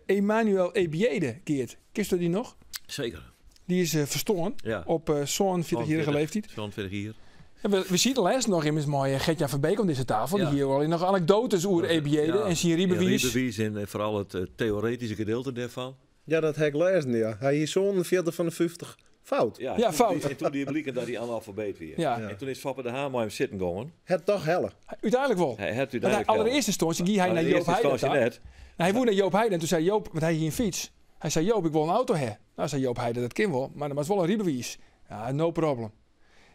Emmanuel Ebiede, Geert, kist u die nog? Zeker. Die is verstoorn op zo'n 40-jarige leeftijd. Zo'n 40 jaar. Ja, we zien de les nog in met mooie Gertjan Verbeek om deze tafel. Die hier al nog anekdotes over Ebiede en zijn rijbewijs. Ja, rijbewijs en vooral het theoretische gedeelte daarvan. Ja, dat heb ik lezen, ja. Hij is zo'n 40 van de 50. Fout. Ja, Ja, fout. En toen die blikken dat hij analfabeet weer. En toen is Foppe de Haan met hem zitten gegaan. Het toch helle. Uiteindelijk wel. Hij heeft Want hij uiteindelijk allereerste instantie ging hij Maar naar de Joop eerste Heiden. instantie net. Nou, hij woonde naar Joop Heiden en toen zei Joop, want hij hier een fiets. Hij zei, Joop, ik wil een auto hebben. Nou, zei Joop Heiden, dat kan wel, maar dat was wel een rijbewijs. Ja, no problem.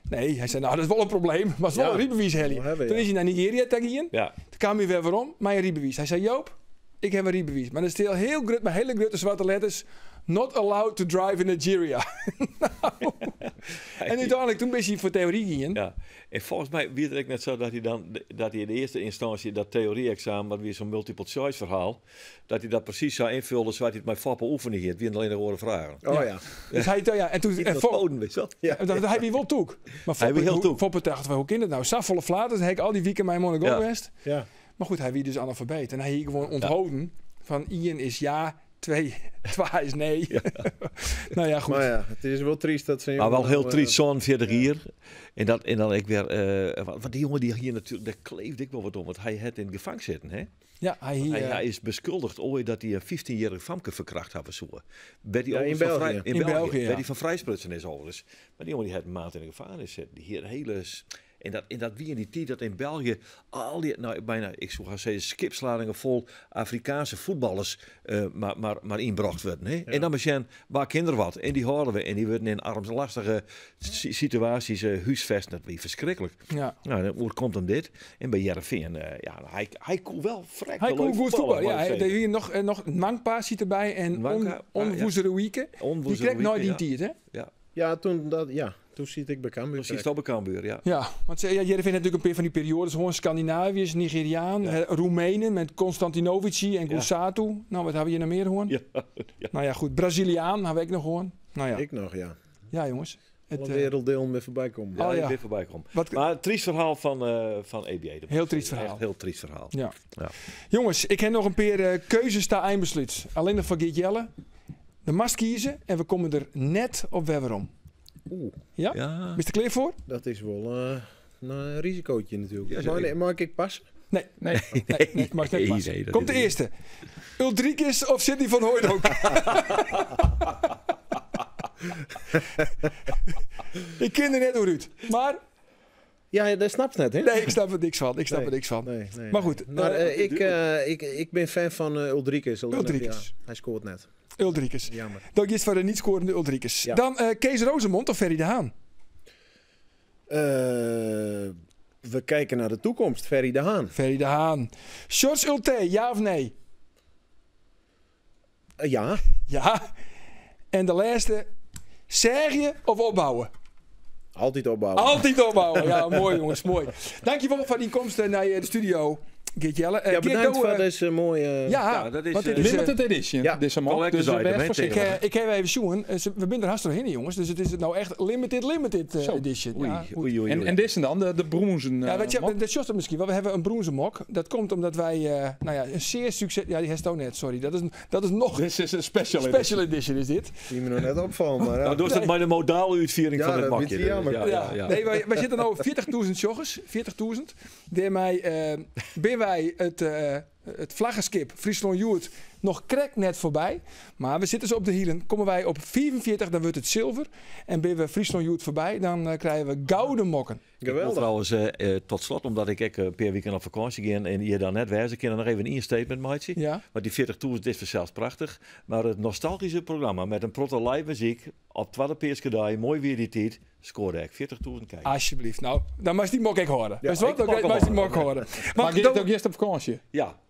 Nee, hij zei, nou, dat is wel een probleem, maar het is wel een rijbewijs, Helly. Wel hebben, Toen ja. is hij naar Nigeria tegen. Ja. Toen kwam hij weer waarom, mijn rijbewijs. Hij zei, Joop, ik heb een rijbewijs. Maar dat is heel, heel groot, met hele grote zwarte letters. Not allowed to drive in Nigeria. Nou. En uiteindelijk, toen ben hij voor theorie gegaan. Ja, en volgens mij werd het ook net zo dat hij dan, dat hij in de eerste instantie dat theorie-examen, wat weer zo'n multiple choice verhaal, dat hij dat precies zou invullen zodat hij het met Foppe oefenen hier. Het wie alleen de oren vragen. Oh ja. Ja. Dus hij, ja, en toen, Iets en met Fop- Foden, weet je wel? Ja. En dat, hij wie wel toek. Maar Hij wie heel toek. Foppe dacht, hoe kan het nou? Zo volle flaters, hij al die weekend mijn Monaco Ja. geweest. Ja. Maar goed, hij wie dus analfabeet. En hij hier gewoon onthouden van Ian is ja, Twee, twa is nee. Nou ja, goed. Maar ja, het is wel triest dat ze. Maar wel heel triest, zo'n 40 jaar. En dan ik weer, want die jongen die hier natuurlijk, daar kleefde ik wel wat om. Want hij had in het gevangen zitten, hè? Ja, hij hier, Hij is beschuldigd ooit dat hij een 15-jarige famke verkracht had of zo. Werd hij Ja, in overigens van België. in In België. België, ja. Werd hij van vrijsprutsen is overigens. Maar die jongen die had een maand in de gevangenis zitten. Die hier hele... En dat wie in die tijd dat in België al die, nou bijna, ik zou gaan zeggen, skipsladingen vol Afrikaanse voetballers maar inbracht werden. Hè? En dan maar zien waar kinderen wat. En die houden we. En die werden in armlastige situaties huisvesten. Dat was verschrikkelijk. Ja. Nou, dan hoe komt hem dit? En bij Heerenveen, ja, hij kon wel vrek Hij wel kon leuk goed voetballen. Ja, moet ik hij, zeggen. hier nog Nangpa zit erbij en Nwankpa, Onwoezeruïke. Die Onwoezeruïke, kreeg nooit ja. die tijd, hè? Ja. Ja, toen zit ik bij Cambuur. Precies, dat bij Cambuur, ja. Ja, want ja, Heerenveen heeft natuurlijk een paar van die periodes. Gewoon Scandinaviërs, Nigeriaan, Roemenen met Constantinovici en Gusatu. Nou, wat hebben we hier nog meer gewoon? Ja. Ja. Nou ja, goed. Braziliaan hebben we ook nog gewoon. Nou ja. Ik nog, ja. Ja, jongens. Het, Alle werelddelen weer voorbij komen. Ja, Oh, ja. weer voorbij komen. Wat- Maar het triest verhaal van EBA. Dat Heel moet ik triest zeggen. verhaal. Echt heel triest verhaal. Ja. Ja. Jongens, ik heb nog een paar keuzes daar eindbesluit. Alleen nog van Geert Jelle. De mast kiezen en we komen er net op waarom. Oeh. Ja? Ja. Ben je er klaar voor? Dat is wel een risicootje natuurlijk. Ja, zeker. Mag ik passen? Nee. Nee. Nee, nee, mag net Nee, passen. nee, dat Komt de is niet. eerste. Uldrikis of Sidney van Hooijdonk? Ik ken er net hoe Ruud. Maar... Ja, dat snapt net, hè? Nee, ik snap er niks van. Ik snap Nee, er niks van. Nee, nee, Maar goed, Maar, ik ben fan van Uldrikis. Alleen nog, Uldrikis. ja, hij scoort net. Uldrikis. Jammer. Dank je voor de niet scorende Uldrikis. Ja. Dan Kees Roozemond of Ferry de Haan? We kijken naar de toekomst. Ferry de Haan. Ferry de Haan. Sjors Ultee, ja of nee? Ja. Ja. En de laatste. Serge of opbouwen? Altijd opbouwen. Altijd opbouwen. Ja, mooi jongens, mooi. Dankjewel voor die komst naar de studio, Geert Jelle. Ja, Geert, bedankt doe, voor deze mooie... Ja, Ja, dat is, want dit is, Limited edition. Ja. Deze man. Collector's Dus item, wees hè, voorzichtig. Ik, ik heb even zoen. We zijn er hartstikke doorheen, jongens. Dus het is nou echt limited Zo. edition. Oei, Ja, goed. oei, oei, oei. En deze dan, de bronzen. Ja, weet je, mok. dat is misschien wel. We hebben een bronzen mok. Dat komt omdat wij, nou ja, een zeer succes... Ja, die heeft ook net, sorry. Dat is nog... Dit is een special edition. Special edition is dit. Die me nog net opvallen, maar ja. Nou, doe het maar de modale uitviering Ja, van het dat makje. is jammer. Ja, ja, ja. Nee, wij zitten nou 40.000 joggers. 40.000. Daarmee ben wij het vlaggenschip Friesland Joert nog krek net voorbij. Maar we zitten zo op de hielen. Komen wij op 44, dan wordt het zilver. En ben we Friesland Joert voorbij, dan krijgen we gouden mokken. Ik wil Geweldig. trouwens, tot slot, omdat ik ook een paar weken op vakantie ging en je daar net wijzen, kan er nog even een statement maken. Ja. Want die 40.000 is zelfs prachtig. Maar het nostalgische programma met een protte live muziek op tweede Peerskedaai, mooi weer die tijd, scoorde ik 40.000 kijkers. Alsjeblieft. Nou, dan mag die mok ik horen. Ja, Weet je wat? ik Dan mag hem mag die horen. mok horen. Maar Want Geert dan- ook eerst op vakantie. Ja.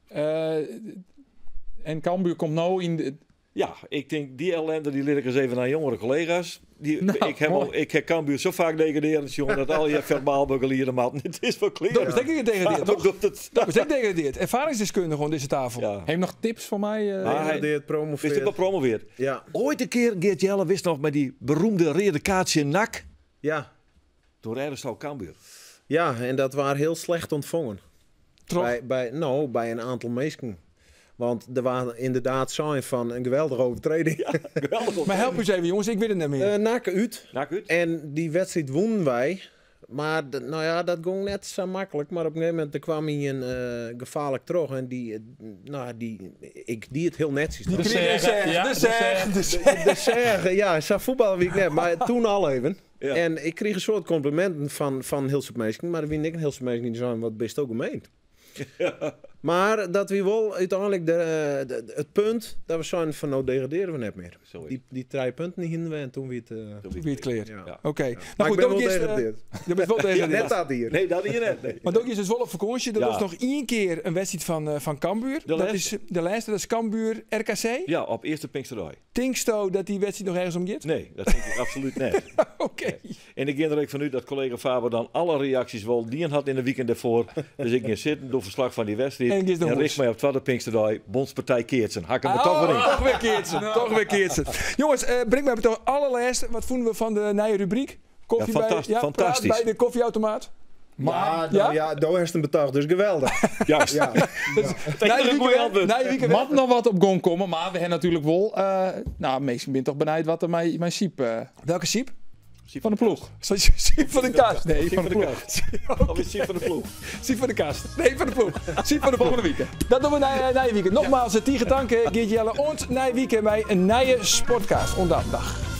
En Cambuur komt nou in de... Ja, ik denk die ellende die leer ik eens even naar jongere collega's. Die, Nou, ik heb mooi. al, ik heb Cambuur zo vaak degraderen, jongen, dat al je verbaal begeleiden man. Het is wel clear. Dat betekent gedegradeerd, Ja, toch? dat het- Dat betekent degradeerd. Ervaringsdeskundige aan deze tafel. Ja. Heb je nog tips voor mij? Maar hij Degradeerd, promoveerd. Wist ik wel promoveerd. Ja. Ooit een keer, Geert Jelle wist nog met die beroemde rode kaartje in NAC. Ja. Door Ernstal Cambuur. Ja, en dat waren heel slecht ontvangen. Troch? Bij een aantal mensen. Want er waren inderdaad zijn van een geweldige overtreding. Ja, geweldig. Maar help eens even, jongens, ik weet het niet meer. NAC uit. NAC uit. En die wedstrijd wonnen wij. Maar nou ja, dat ging net zo makkelijk. Maar op een gegeven moment er kwam hij een gevaarlijk terug. En die, nou, die, ik die het heel netjes. Die De kreeg Serre, de ja, de Serre, de de Serre. De Serre, ja, zo voetballen wie ik net. Maar toen al even. Ja. En ik kreeg een soort complimenten van Hilse Meesking. Maar wie ik een Hilse Meesking die zijn, wat best ook gemeend. Ja. Maar dat we wel uiteindelijk het punt dat we zijn van nou degraderen we net meer. Sorry. Die drie punten hinden we en toen weer het... Wie het clear. Ja. Oké. Ja. Nou Maar goed, ik ben ook wel is, degradeerd. je bent wel degradeerd. Net dat hier. Nee, dat hier net. Nee. Maar ook is dus wel op vakantie. Dat Ja. was nog één keer een wedstrijd van Cambuur. De dat laatste. is de laatste, dat is Cambuur RKC. Ja, op eerste Pinksterdag. Tinksto dat die wedstrijd nog ergens om gaat? Nee, dat denk ik absoluut niet. Oké. En ik indruk van u dat collega Faber dan alle reacties wel die had in de weekend daarvoor. Dus ik ging zitten, doe verslag van die wedstrijd. En ik is de En hoes. richt mij op tweede Pinksterdag, Bondspartij Keertsen. Hak hem er toch weer in. Oh, Toch weer Keertsen. Toch weer Keertsen. Jongens, breng mij toch allerlaatste. Wat vonden we van de nieuwe rubriek? Koffie Ja, bij, ja, fantastisch. Praat bij de koffieautomaat. Maar, ja, nou, ja? Daar heeft een betaald, dus geweldig. Juist. Ja. Nee, weekend Mat nog wat op gong komen, maar we hebben natuurlijk wel... nou, meestal ben toch benijd wat er mijn Siep... Welke Siep? Van de ploeg. Siep van de kast. Nee, van de ploeg. Of is Siep van de ploeg? Siep van de kast. Nee, van de ploeg. Siep van de ploeg. Volgende weekend. Dat doen we na je weekend. Nogmaals, Tiege dank, Geert Jelle. Ont na weekend bij een nieuwe sportcast. Ondank. Dag.